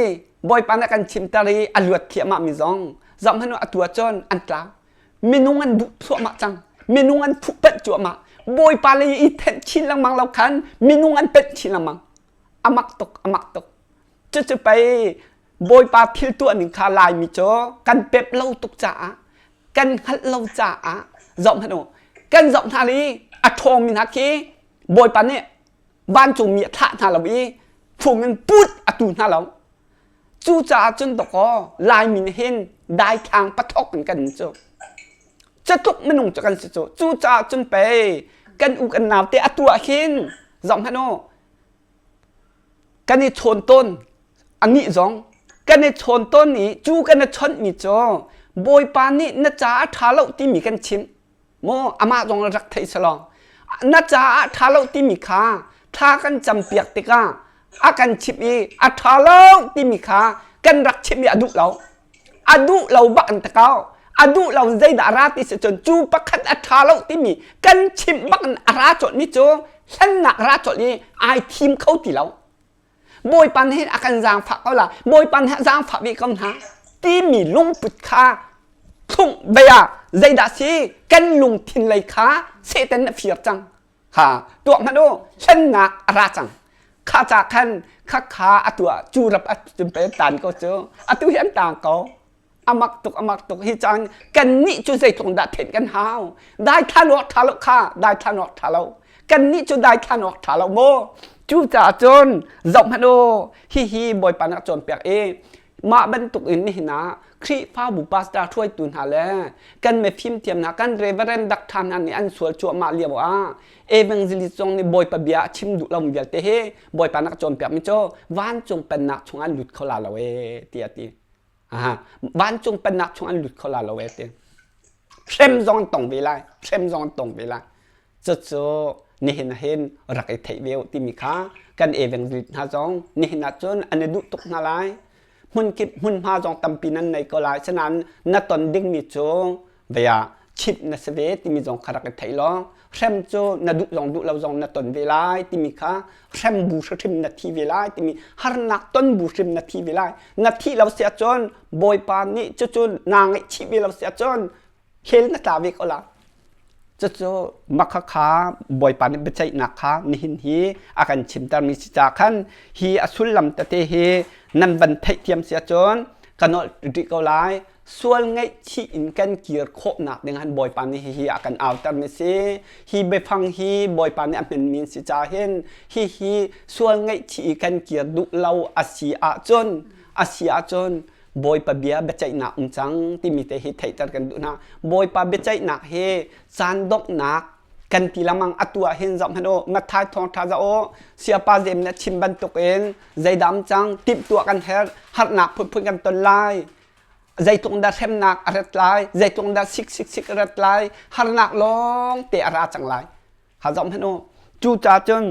bawipa nih a kan chimter i a luat thliahmah mi zong zoh hmanh u atu ah cun an tlau minung an duh thluahmah cang minung an phuhpanh cuahmah bawipa lei i thenh chin lengmang lo khan minung an penh chin lengmang amak tuk amak tuk cucu pei bawipa thil tuah ning kha laimi cu kan pep lo tuk caah kan hngalh lo caah zoh hmanh u kan zoh hna li a ṭhawngmi hna khi bawipa nih vancungmi a thlah hna lo i phung in put a tu hna lo Cucaah cun dawkaw Laimi nih hin daithlang pathawk in kan cu. Catluk minung cu kan si cu. Cucaah cun pei kan u kan nau te atu ah hin zoh hmanh u kan i chawn tawn anih zong kan i chawn tawn i cu kan i chawnhmi cu Bawipa nih na caah a ṭha lo timi kan chimh. Maw amah zong rak theih salawng na caah ṭha lo timi kha thla kan campiak tikah a kan chimh i a ṭha lo timi kha kan rak chimh i a duh lo a duh lo bak an takau a duh lo zeidah a ra ti si cun cu pakhat a ṭha lo timi kan chimh bak in a ra colh mi cu hlennak ra colh i ai thim kho ti lo Bawipa nih a kan zaangfah ko la Bawipa nih a zaangfah ve ko hna timi lungput kha thlungh bia zeidah si kan lungthin lei kha Satan a fir cang ha tuah hmanh u hlennak a ra cang kha ca khan kha kha a tuah cu rap a pe tan ko cu atu hi an tang ko amak tuk amak tuk hi caan kan nih cu zeitluk dah thenh kan hau dai thlan awk tha lo kha dai thlan awk tha lo kan nih cu dai thlan awk tha lo maw cu caah cun zoh hmanh u hihi bawipa nak cawnpiak i mah bantuk in nihin ah Khrihfabu pastor hruaitu hna le kan mifim thiam hna kan reverend doctor hna nih an sual cuahmah lio ah evangelist zong nih bawipa bia a chim duh lo vialte hi bawipa nak cawnpiak mi cu vancung pennak chung an lut kho la lo e tiah ti Vancung pennak chung an lut kho la lo e ti. Hrem zong an tong ve lai. Hrem zong an tong ve lai. Cucu nihin ah hin rak i theih ve u timi kha kan evangelist hna zong nihin ah cun an i duh tuk hna lai. Hmunkip hmunhma zong tampi nan nei ko lai. Sinain na ton dingmi cu vei ah chimh na si ve timi zong kha rak i theih law hrem cu na duh zong duh lo zong na ton ve lai timi kha hrem bu hrim na thi ve lai timi harnak ton bu hrim na thi ve lai na thih lo si ahcun bawipa nih cucu naa ngaihchih ve lo si ahcun hell na tla ve ko la cucu makha kha bawipa nih biaceihnak kha nihin hi a kan chimtermi si ca khan hi a sullam tete hi nan van theihthiam si ahcun ka nolh rih ko lai Sual ngaihchih in kan kir khawhnak ding han Bawipa nih hihi a kan autermi si. Hi biafang hi Bawipa nih a hmanmi si ca hin hihi sual ngaihchih i kan kir duh lo a si ahcun a si ahcun Bawipa bia biaceihnak um cang timi te hi theihter kan duh hna. Bawipa biaceihnak hi caan donghnak kan ti lamang atu ah hin zoh hmanh u Matthai thawngṭha zoh u siapa zem nih a chim bantukin zeidam cang timhtuah kan herh harnak phunphun kan ton lai zeitluk dah hremnak a rat lai zeitluk dah sik sik sik a rat lai harnak lawng te a ra cang lai. Kha zoh hmanh u. Cucaah cun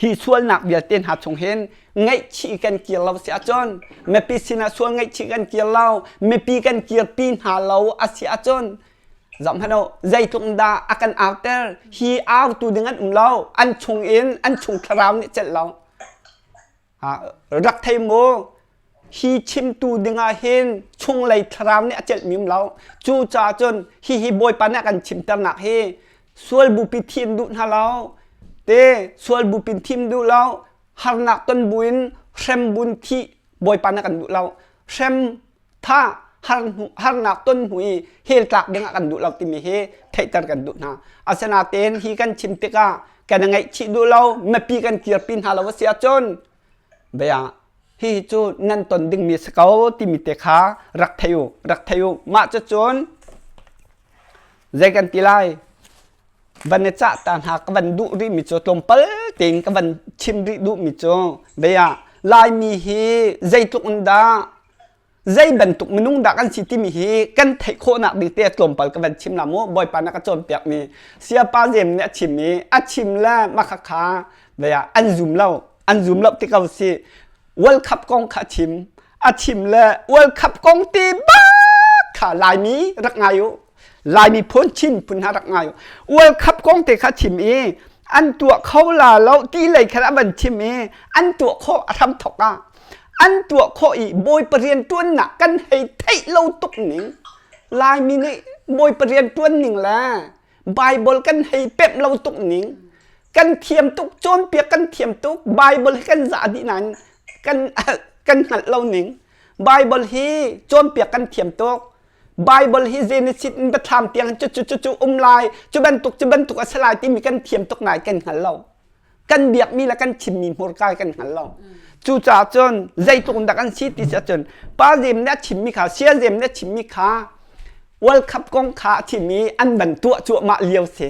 hi sualnak vialte hna chung hin ngaihchih kan kir lo si ahcun mipi sinah sual ngaihchih kan kir lo mipi kan kirpi hna lo a si ahcun zoh hmanh u zeitluk dah a kan auter hi autu ding an um lo an chung in an chung thlarau nih celh lo Rak thei mu, hi chimtu dingah hin chunglei thlarau nih a celhmi um lo. Cucaah cun hihi Bawipa nih a kan chimternak hi sual bupi thim duh hna lo, te sual bupi thim duh lo, harnak ton buin hrem bun thih Bawipa nih a kan duh lo. Hrem tha harnak ton hnu i hell tlak dingah kan duh lo timi hi theihter kan duh hna. Asinain hi kan chim tikah kan ngaihchih duh lo, mipi kan kirpi hna lo a si ahcun bia hihi cu nan ton dingmi a si ko timi te kha rak thei u, rak thei u. Mah cucun zei kan ti lai? Van i cah ta hna ka van duh rihmi cu tlawmpal tein ka van chim rih duhmi cu bia Laimi hi zeitluk in dah zei bantuk minung dah kan si timi hi kan theih khawhnak ding te tlawmpal ka van chim la mu bawipa na ka cawnpiak mi siapa zem nih a chim i a chim le mah kha vea an zum lo an zum lo ti ko si World Cup kong kha chim a chim le World Cup kong ti bak kha Laimi rak ngai u Laimi phun Chin phun hna rak ngai u World Cup kong te kha chim i an tuah kho la lo ti lei kha a van chim i an tuah khawh a hram thok ah an tuah khawh i bawipa rian ṭuannak kan hei theih lo tuk ning Laimi nih bawipa rian ṭuan ning le Bible kan hei pemh lo tuk ning kan thiam tuk cawnpiak kan thiam tuk Bible hi kan zah dih nain kan kan hngalh lo ning Bible hi cawnpiak kan thiam tuk Bible hi Genesis in biathlam tiang cu cu cu cu um lai cu bantuk cu bantuk a si lai timi kan thiam tuk nai kan hngal lo kan biakmi le kan chimmi hmurka kan hngal lo cucaah cun zeitluk in dah kan si ti si ahcun pa zem nih a chimmi kha sia zem nih a chimmi kha World Cup kong kha a chim i an van tuah cuahmah lio si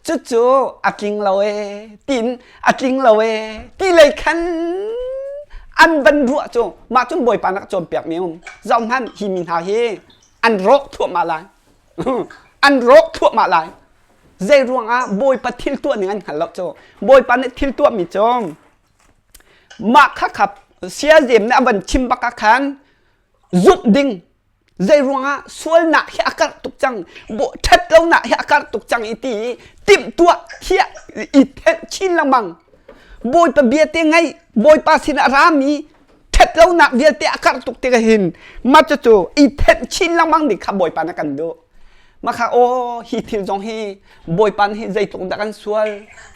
cucu a tling lo ee tiin a tling lo ee ti lei khan an van ruah cu mah cun bawipa nak cawnpiak mi um zoh hmanh hi mi hna hi an rawk thluahmah lai an rawk thluahmah lai Zei ruangah Bawipa thil tuah ning an hngal lo cu. Bawipa nih thil tuahmi cu mah kha kha siazem nih a van chim bak ah khan zumh ding zei ruangah sualnak hi a karh tuk cang ṭhat lonak hi a karh tuk cang i ti i timhtuah thiah i thenh chin lengmang Bawipa bia te ngaih Bawipa sin a rami ṭhat lonak vialte a karh tuk tikah hin mah cucu i thenh chin lengmang ding kha Bawipa nih a kan duh Mah kha aw hi thil zong hi Bawipa nih zeitluk dah kan sual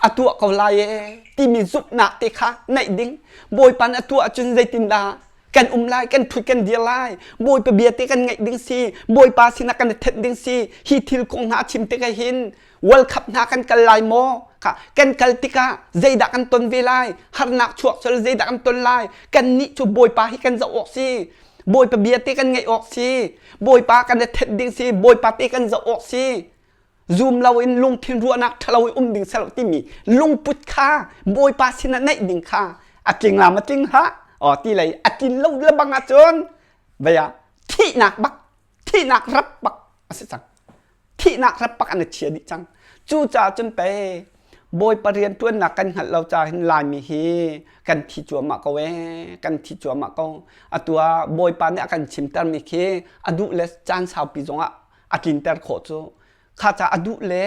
a tuah ko lai ee timi zumhnak te kha neih ding Bawipa nih a tuah ahcun zeitindah kan um lai kan ṭhut kan dir lai Bawipa bia te kan ngaih ding si Bawipa sinah kan i thenh ding si hi thil kong hna a chim tikah hin World Cup hna kan kal lai maw kha kan kal tikah zeidah kan ton ve lai harnak chuak cul zeidah kan ton lai kan nih cu Bawipa hi kan zoh awk si Bawipa bia te kan ngaih awk si. Bawipa kan i thenh ding si. Bawipa te kan zoh awk si. Zum loin lungthin ruahnak ṭhalo in um ding selo timi lungput kha Bawipa sinah naih ding kha a tling la ma tling hlah. Aw ti lei a tlin lo le bang ahcun vei ah thihnak bak thihnak rap bak a si cang. Thihnak rap bak an i chia dih cang. Cucaah cun pei Bawipa rianṭuannak kan hngalh lo caah hin Laimi hi kan thi cuahmah ko ee, kan thi cuahmah ko. Atu ah Bawipa nih a kan chimtermi khi a duh le caan saupi zongah a tlinter khawh cu. Kha ca a duh le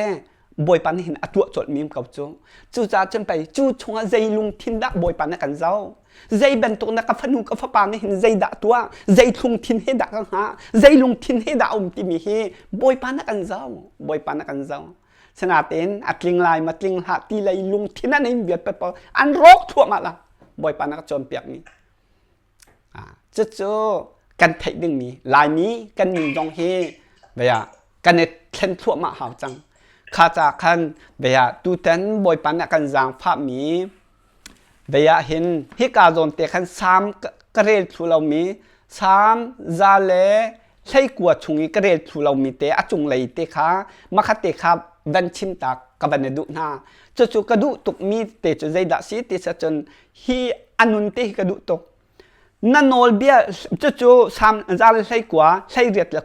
Bawipa nih hin a tuah colhmi ko cu. Cucaah cun pei cu chungah zei lungthin dah Bawipa nih a kan zoh? Zei bantuk na ka fanu ka fapa nih hin zeidah tuah? Zei lungthin he dah ka hngah? Zei lungthin he dah a um timi hi Bawipa nih a kan zoh. Bawipa nih a kan zoh. Sinain a tling lai ma tling hlah ti lei lungthin an in viat pawl an rawk thluahmah la Bawipa na ka cawnpiak mi cucu kan theih dingmi Laimi kan nun zong hi bia kan i thlen thluahmah hau cang kha ca khan bia tutan Bawipa nih a kan zaangfah mi bia hin hika zawn te khan Salm ka rel thlu lomi Salm za le hleikua chung i ka rel thlu lomi te a cunglei te kha makhat te kha van chim ta ka van i duh hna cucu ka duh tukmi te cu zeidah si ti cun hi a nun te hi ka duh tuk. Na nawlbia cucu Salm zal 19 hlei le 20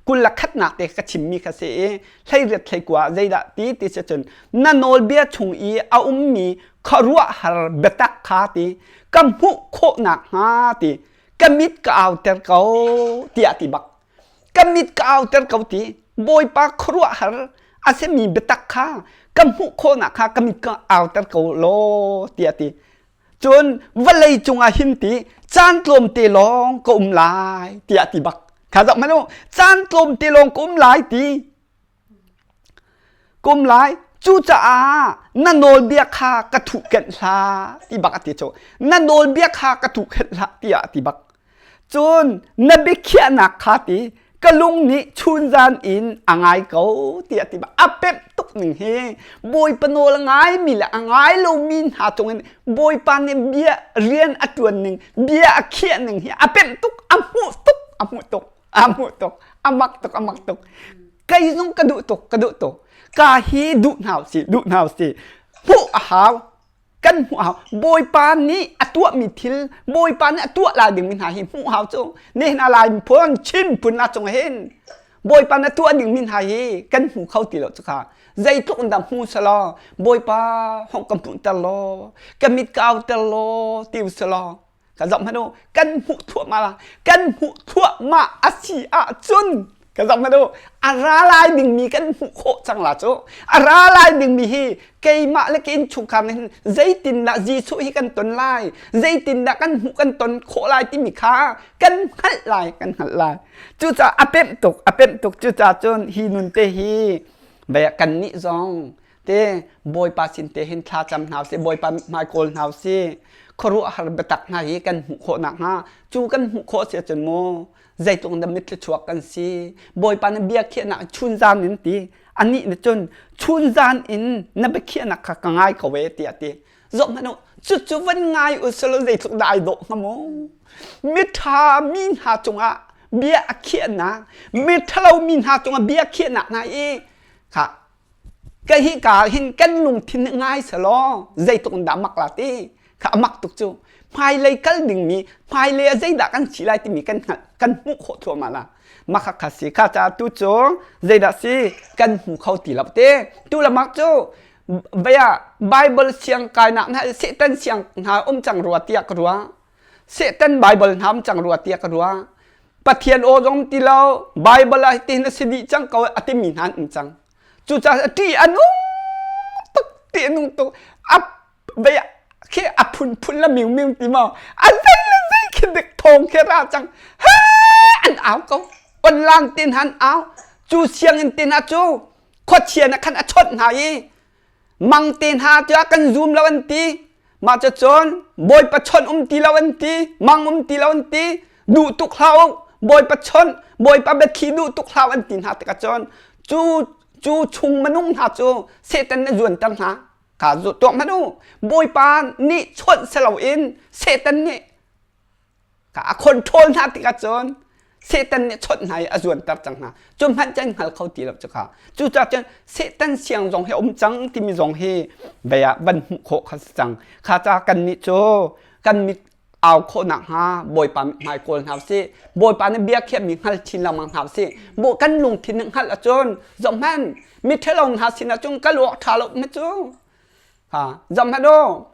kul le khatnak te ka chimmi kha si i 18 hlei zeidah ti ti si cun na nawlbia chung i a ummi khuaruahhar biatak kha ti ka hmuh khawh nakhnga ti ka mit ka auter ko tiah ti bak. Ka mit ka auter ko ti Bawipa khuaruahhar a simi biatak kha ka hmuh khawhnak kha ka mit ka auter ko law tiah ti. Cun vawlei cungah hin ti caan tlawmte lawng ka um lai tiah ti bak. Kha zoh hmanh u, caan tlawmte lawng ka um lai ti. Ka um lai. Cucaah na nawlbia kha ka thuhkenh hlah ti bak a ti cu. Na nawlbia kha ka thuhkenh hlah tiah a ti bak. Cun na biakhiahnak kha ti ka lung nih chunzan in a ngai ko tiah ti a pemh tuk ning hi Bawipa nawl a ngaimi le a ngai lomi hna cungin Bawipa nih bia rian a ṭuan ning bia a khiah ning hi a pemh tuk a hmuh tuk a hmuh tuk a hmuh tuk a mak tuk a mak tuk kei zong ka duh tuk ka duh tuk ka hi duh hna usih duh hna usih hmuh a hau kan hmuh hau bawipa nih a tuahmi thil bawipa nih a tuah lai dingmi hna hi hmuh hau cu nihin a lai phun chin phun a cung hin bawipa nih a tuah dingmi hna hi kan hmu kho ti lo cu kha zeitluk in dah hmu selaw bawipa hong ka hmuhter law ka mit ka auter law ti uselaw Ka zoh hmanh u, kan hmuh thluahmah la. Kan hmuh thluahmah a si ahcun ka zoh hmanh u, a ra lai dingmi kan hmuh khawh cang la cu. A ra lai dingmi hi keimah le ka innchungkhar nih hin zeitindah Jesuh hi kan ton lai, zeitindah kan hmuh kan ton khawh lai timi kha kan hngalh lai, kan hngalh lai. Cucaah a pemh tuk, a pemh tuk. Cucaah cun hi nun te hi kannih zong te Bawipa sin te hin thla cam hna usih Bawipa hmai kawl hna usih khuaruahhar biatak hna hi kan hmuh khawh nakhnga cu kan hmuh khawh si ahcun mu zeitluk in dah mitthluachuak kan si Bawipa na bia khiahnak chunzan in ti anih nih cun chunzan in na biakhiahnak kha ka ngai ko e tiah ti zoh hmanh u cucu van ngai u selaw zeitluk dah ai dawh hnga mu miṭha mi hna cungah bia a khiahnak miṭhalo mi hna cungah bia khiahnak hna i kha Ka hi ka hin kan lungthin nih ngai selaw zeitluk in dah mak la ti kha a mak tuk cu hmailei kal dingmi hmailei ah zeidah kan si lai timi kan hngalh kan hmuh khawh thluahmah la makha kha si kha ca tu cu zeidah si kan hmu kho ti lo te tu le mak cu bia Bible siang kainak hna Satan siang hna um cang rua tiah ka ruah Satan Bible hna um cang rua tiah ka ruah Pathian aw zong ti lo Bible ah hitin a si dih cang ko a timi hna an um cang cucaah ṭih a nung tuk ṭih a nung tuk a vei khi a phunphun la miu miu ti maw a zei le zei khi dik thawng khi ra cang he an au ko online tin han au cu sianginn tin ah cu khuachia na khan a chawnh hna i mang te hna tiah kan zum lo an ti mah cu cun bawipa chawnh um ti lo an ti mang um ti lo an ti duh tuk hlah u bawipa chawnh bawipa biathli duh tuk hlah an ti hna tikah cun cu cu chung minung hna cu Satan nih zuanter hna kha tuak hmanh u bawipa nih chawnh si loin Satan nih a control hna tikah cun Satan nih chawnh hna i a zuanter cang hna. Cu hmanh cu an hngal kho ti lo cu kha. Cucaah cun Satan siang zong hi a um cang timi zong hi vei ah van hmuh khawh kha si cang. Kha ca kannih cu kan mit au khawh nakhnga Bawipa mithmai kawl hna usih. Bawipa nih bia khiahmi hngal chin lengmang hna usih. Bo kan lungthin nih hngalh ahcun zohhmanh miṭhalo hna sinah cun ka luak ṭha lo hme cu. Ha zohhmanh u.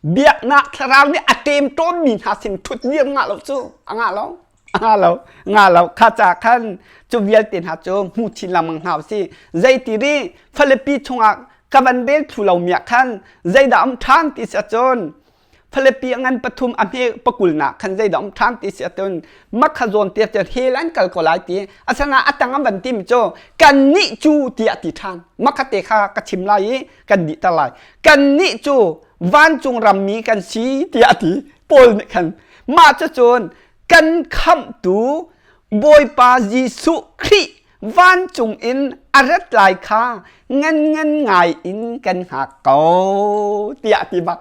Biaknak thlarau nih a ṭemṭawnmi hna sin ṭhut dir ngah lo cu a ngah lo a ngah lo ngah lo kha ca khan cu vialte hna cu hmu chin lengmang hna usih zeiti ri Filipi chungah ka van rel thlu lomi ah khan zeidah um ṭhan ti si ahcun Filipi a ngan pathum a hme pakulnak khan zeidah um ṭhan ti si ahcun makha zawn te cu hell an kal ko lai ti asana a tang an van timi cu kannih cu tiah ti ṭhan makha te kha ka chim lai i kan dihter lai kannih cu vancung rammi kan si tiah a ti Paul nih khan mah cucun kan khamhtu Bawipa Jesuh Khrih vancung in a rat lai kha ngan ngan ngai in kan hngak ko tiah a ti bak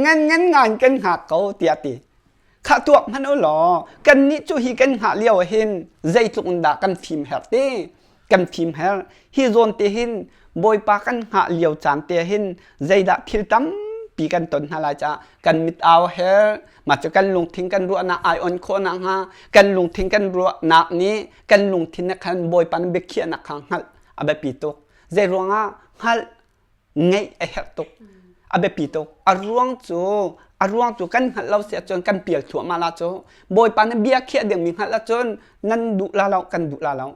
ngan ngan ngai in kan hngak ko tiah a ti Khah tuak hmanh u law kannih cu hi kan hngah lio ah hin zeitluk in dah kan fim herh ti kan fim herh hi zawn te hin Bawipa kan hngah lio caan te hin zeidah thil tampi pi kan ton hna lai caah kan mit au her mah cu kan lungthin kan ruahnak ai on khawh nakhnga kan lungthin kan ruahnak nih kan lungthin nih khan Bawipa nih biakhiahnak kha hngalh a biapi tuk. Zei ruangah hngalh ngeih a herh tuk. A biapi tuk. A ruang cu a ruang cu kan hngalh lo si ahcun kan pial thluahmah la cu Bawipa nih bia khiah dingmi hngalh ahcun nan duh la lo kan duh la lo.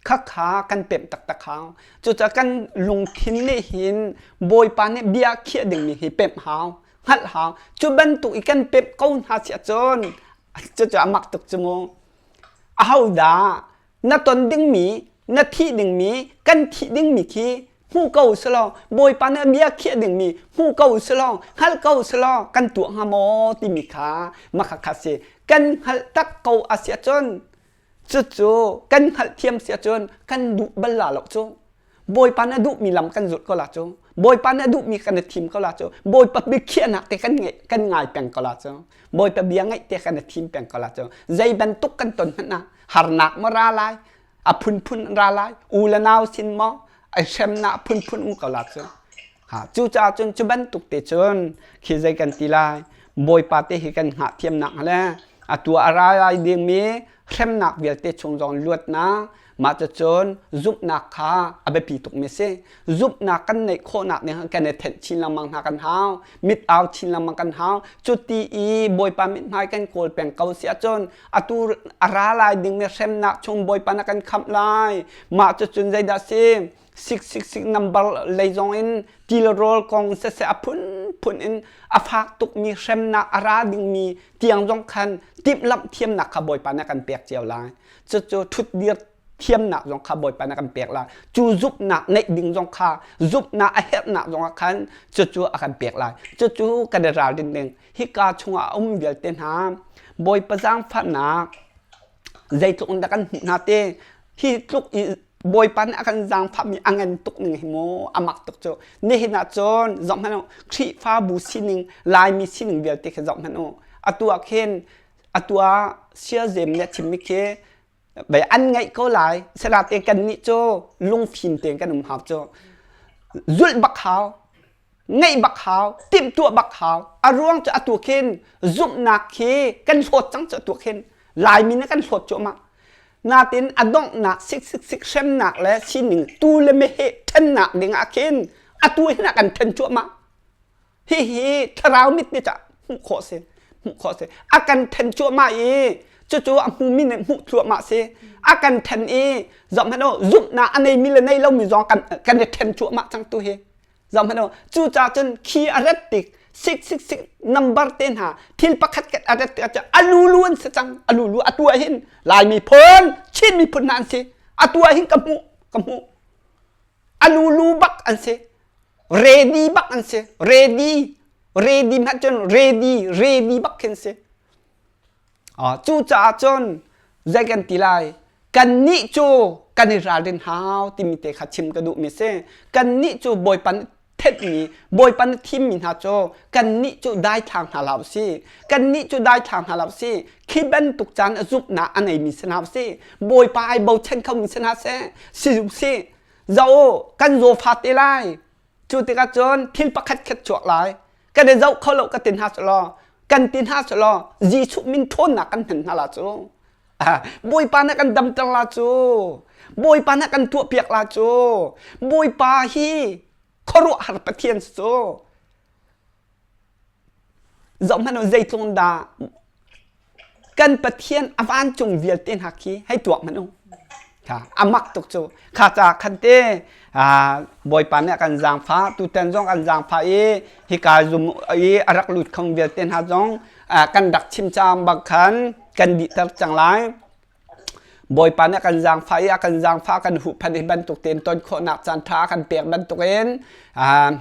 Khakha kan pemh taktak hau. Cucaah kan lungthin nih hin Bawipa nih bia khiah dingmi hi pemh hau, hngalh hau. Cu bantuk i kan pemh ko hna si ahcun cucu a mak tuk cu mu. Ahodah na ton dingmi, na thih dingmi, kan thih dingmi khi hmu ko selaw Bawipa nih bia khiah dingmi hmu ko selaw hngal ko selaw kan tuah hnga maw timi kha makhakha si. Kan hngalh tak ko a si ahcun Cucu kan hngalhthiam si ahcun kan duh bal la lo cu. Bawipa nih a duhmi lam kan zulh ko la cu. Bawipa nih a duhmi kan i thim ko la cu. Bawipa biakhiahnak te kan ngeih kan ngai peng ko la cu. Bawipa bia ngaih te kan i thim peng ko la cu. Zei bantuk kan ton hmanh ah harnak maw ra lai, a phunphun ra lai, u le nau sin maw, ai hremnak phunphun um ko la cu. Ha, cucaah cun cu bantuk te cun khi zei kan ti lai Bawipa te hi kan hngah thiamnak le atu a ra lai dingmi hremnak vialte chung zong luatnak mah cucun zumhnak kha a biapi tukmi si zumhnak kan neih khawhnak nih kan i thenh chin lengmang hna kan hau mit au chin lengmang kan hau cuti i Bawipa mithmai kan kawl peng ko si ahcun atu a ra lai dingmi hremnak chung Bawipa na kan khamh lai mah cucun zeidah si 666 number lei zong in tilrawl kong siseh a phunphun in a fak tukmi hremnak a ra dingmi tiang zong khan timhlamh thiamnak kha Bawipa nih a kan pek cio lai. Cucu ṭhutdir thiamnak zong kha Bawipa nih a kan pek lai. Cu zumhnak neih ding zong kha zumhnak a herhnak zong ah khan cucu a kan pek lai. Cucu kan i ralrin ding. Hika chungah a um vialte hna Bawipa zaangfahnak zeitluk in dah kan hmuh hna te hi tluk i Bawipa nih a kan zaangfahmi a ngan tuk ning hi mu a mak tuk cu nihin ah cun zoh hmanh u Khrihfabu sining Laimi sining vialte khi zoh hmanh u atu ah khin atu ah siazem nih a chimmi khi bei an ngaih ko lai sinain kannih cu lungfim tein kan um hau cu zulh bak hau ngeih bak hau timhtuah bak hau a ruang cu atu khin zumhnak khi kan hlawt cang cu atu khin Laimi nih kan hlawt cuahmah natin a donghnak sik hremnak le sining tu le meheh ṭhennak ding ah khin atu hin a kan ṭhen cuahmah hihi thlarau mit nih cah hmuh khawh si hmuh khawh si a kan ṭhen cuahmah i cucu a hmumi nih hmuh thluahmah si a kan ṭhen i zoh hmanh u zumhnak a neimi le nei lomi zong kan kan i ṭhen cuahmah cang tu hi zoh hmanh u cucaah cun khi a rat tik sik sik sik number te hna thil pakhat khat a rat tik ahcun a lulu an si cang a lulu a tu ah hin Lai miphun Chin miphun hna an si a tu ah hin ka hmuh ka hmuh a lulu bak an si ready bak an si ready ready hmanh cun ready ready bak khin si Cucaah cun zei kan ti lai? Kannih cu kan i ralrin hau timi te kha chim ka duhmi si. Kannih cu Bawipa nih thenhmi, Bawipa nih thimmi hna cu kannih cu daithlang hna hlah usih. Kannih cu daithlang hna hlah usih. Khi bantuk caan a zumhnak a neimi si hna usih. Bawipa ai bochan khomi si hna seh. Si usih. Zoh kan zawfa te lai. Cu tikah cun thil pakhat khat chuak lai. Kan i zoh kho lo ka ti hna selaw kan ti hna selaw Jesuh min ṭhawnnak kan hman hna la cu. Bawipa nih kan damter la cu. Bawipa nih kan tuahpiak la cu. Bawipa hi khuaruahhar Pathian si cu. Zohhmanh u zeitlung dah kan Pathian a vancung vialte hna khi hei tuak hmanh u. Kha a mak tuk cu. Kha ca khan te Bawipa nih a kan zaangfah tutan zong kan zaangfah i hika zum i a rak lut khong vialte hna zong kan rak chim cang bak khan kan dihter cang lai. Bawipa nih a kan zaangfah i a kan zaangfah kan huhphenh hi bantuk tein ton khawhnak caan ṭha a kan pek bantukin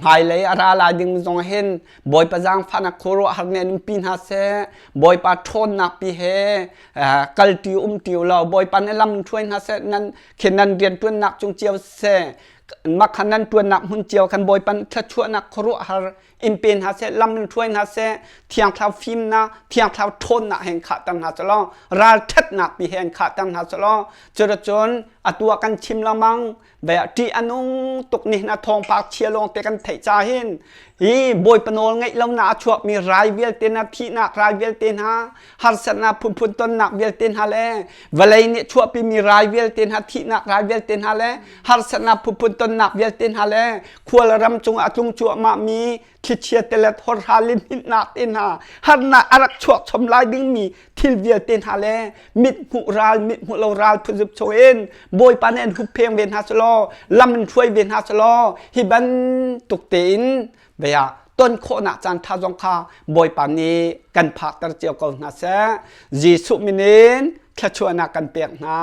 hmailei a ra lai ding zong hin Bawipa zaangfahnak khuaruahhar nih an umpi hna seh. Bawipa ṭhawnnak pi he kalṭi umṭi u law Bawipa nih lam hruai hna seh nan khin nan rianṭuannak cung cio seh makhan nan ṭuannak hmun cio khan Bawipa nih thluachuahnak khuaruahhar in pe hna seh lam in hruai hna seh thiang thlarau fimnak thiang thlarau ṭhawnnak he in khahter hna selaw ralṭhatnak pi he in khahter hna selaw cuticun Atu ah kan chim lengmang ve ah ṭih a nung tuk ni hna thawngpang chia lawng te kan theih ca hin hi Bawipa nawl ngeih lonak a chuakmi rai vialte hna thihnak rai vialte hna harsatnak phunphun tonnak vialte hna le vawlei nih chuahpimi rai vialte hna thihnak rai vialte hna le harsatnak phunphun tonnak vialte hna le khual ram cungah a tlung cuahmahmi thlichia telet horha lihninhnak te hna harnak a rak chuak chom lai dingmi thil vialte hna le mit hmuh ral mit hmuh lo ral phunzup chung in Bawipa nih an huppheng ve hna selaw lam in hruai ve hna selaw hi bantuk tein bia ton khawhnak caan ṭha zong kha Bawipa nih kan phakter cio ko hna seh. Jesuh min in thluachuahnak kan pek hna.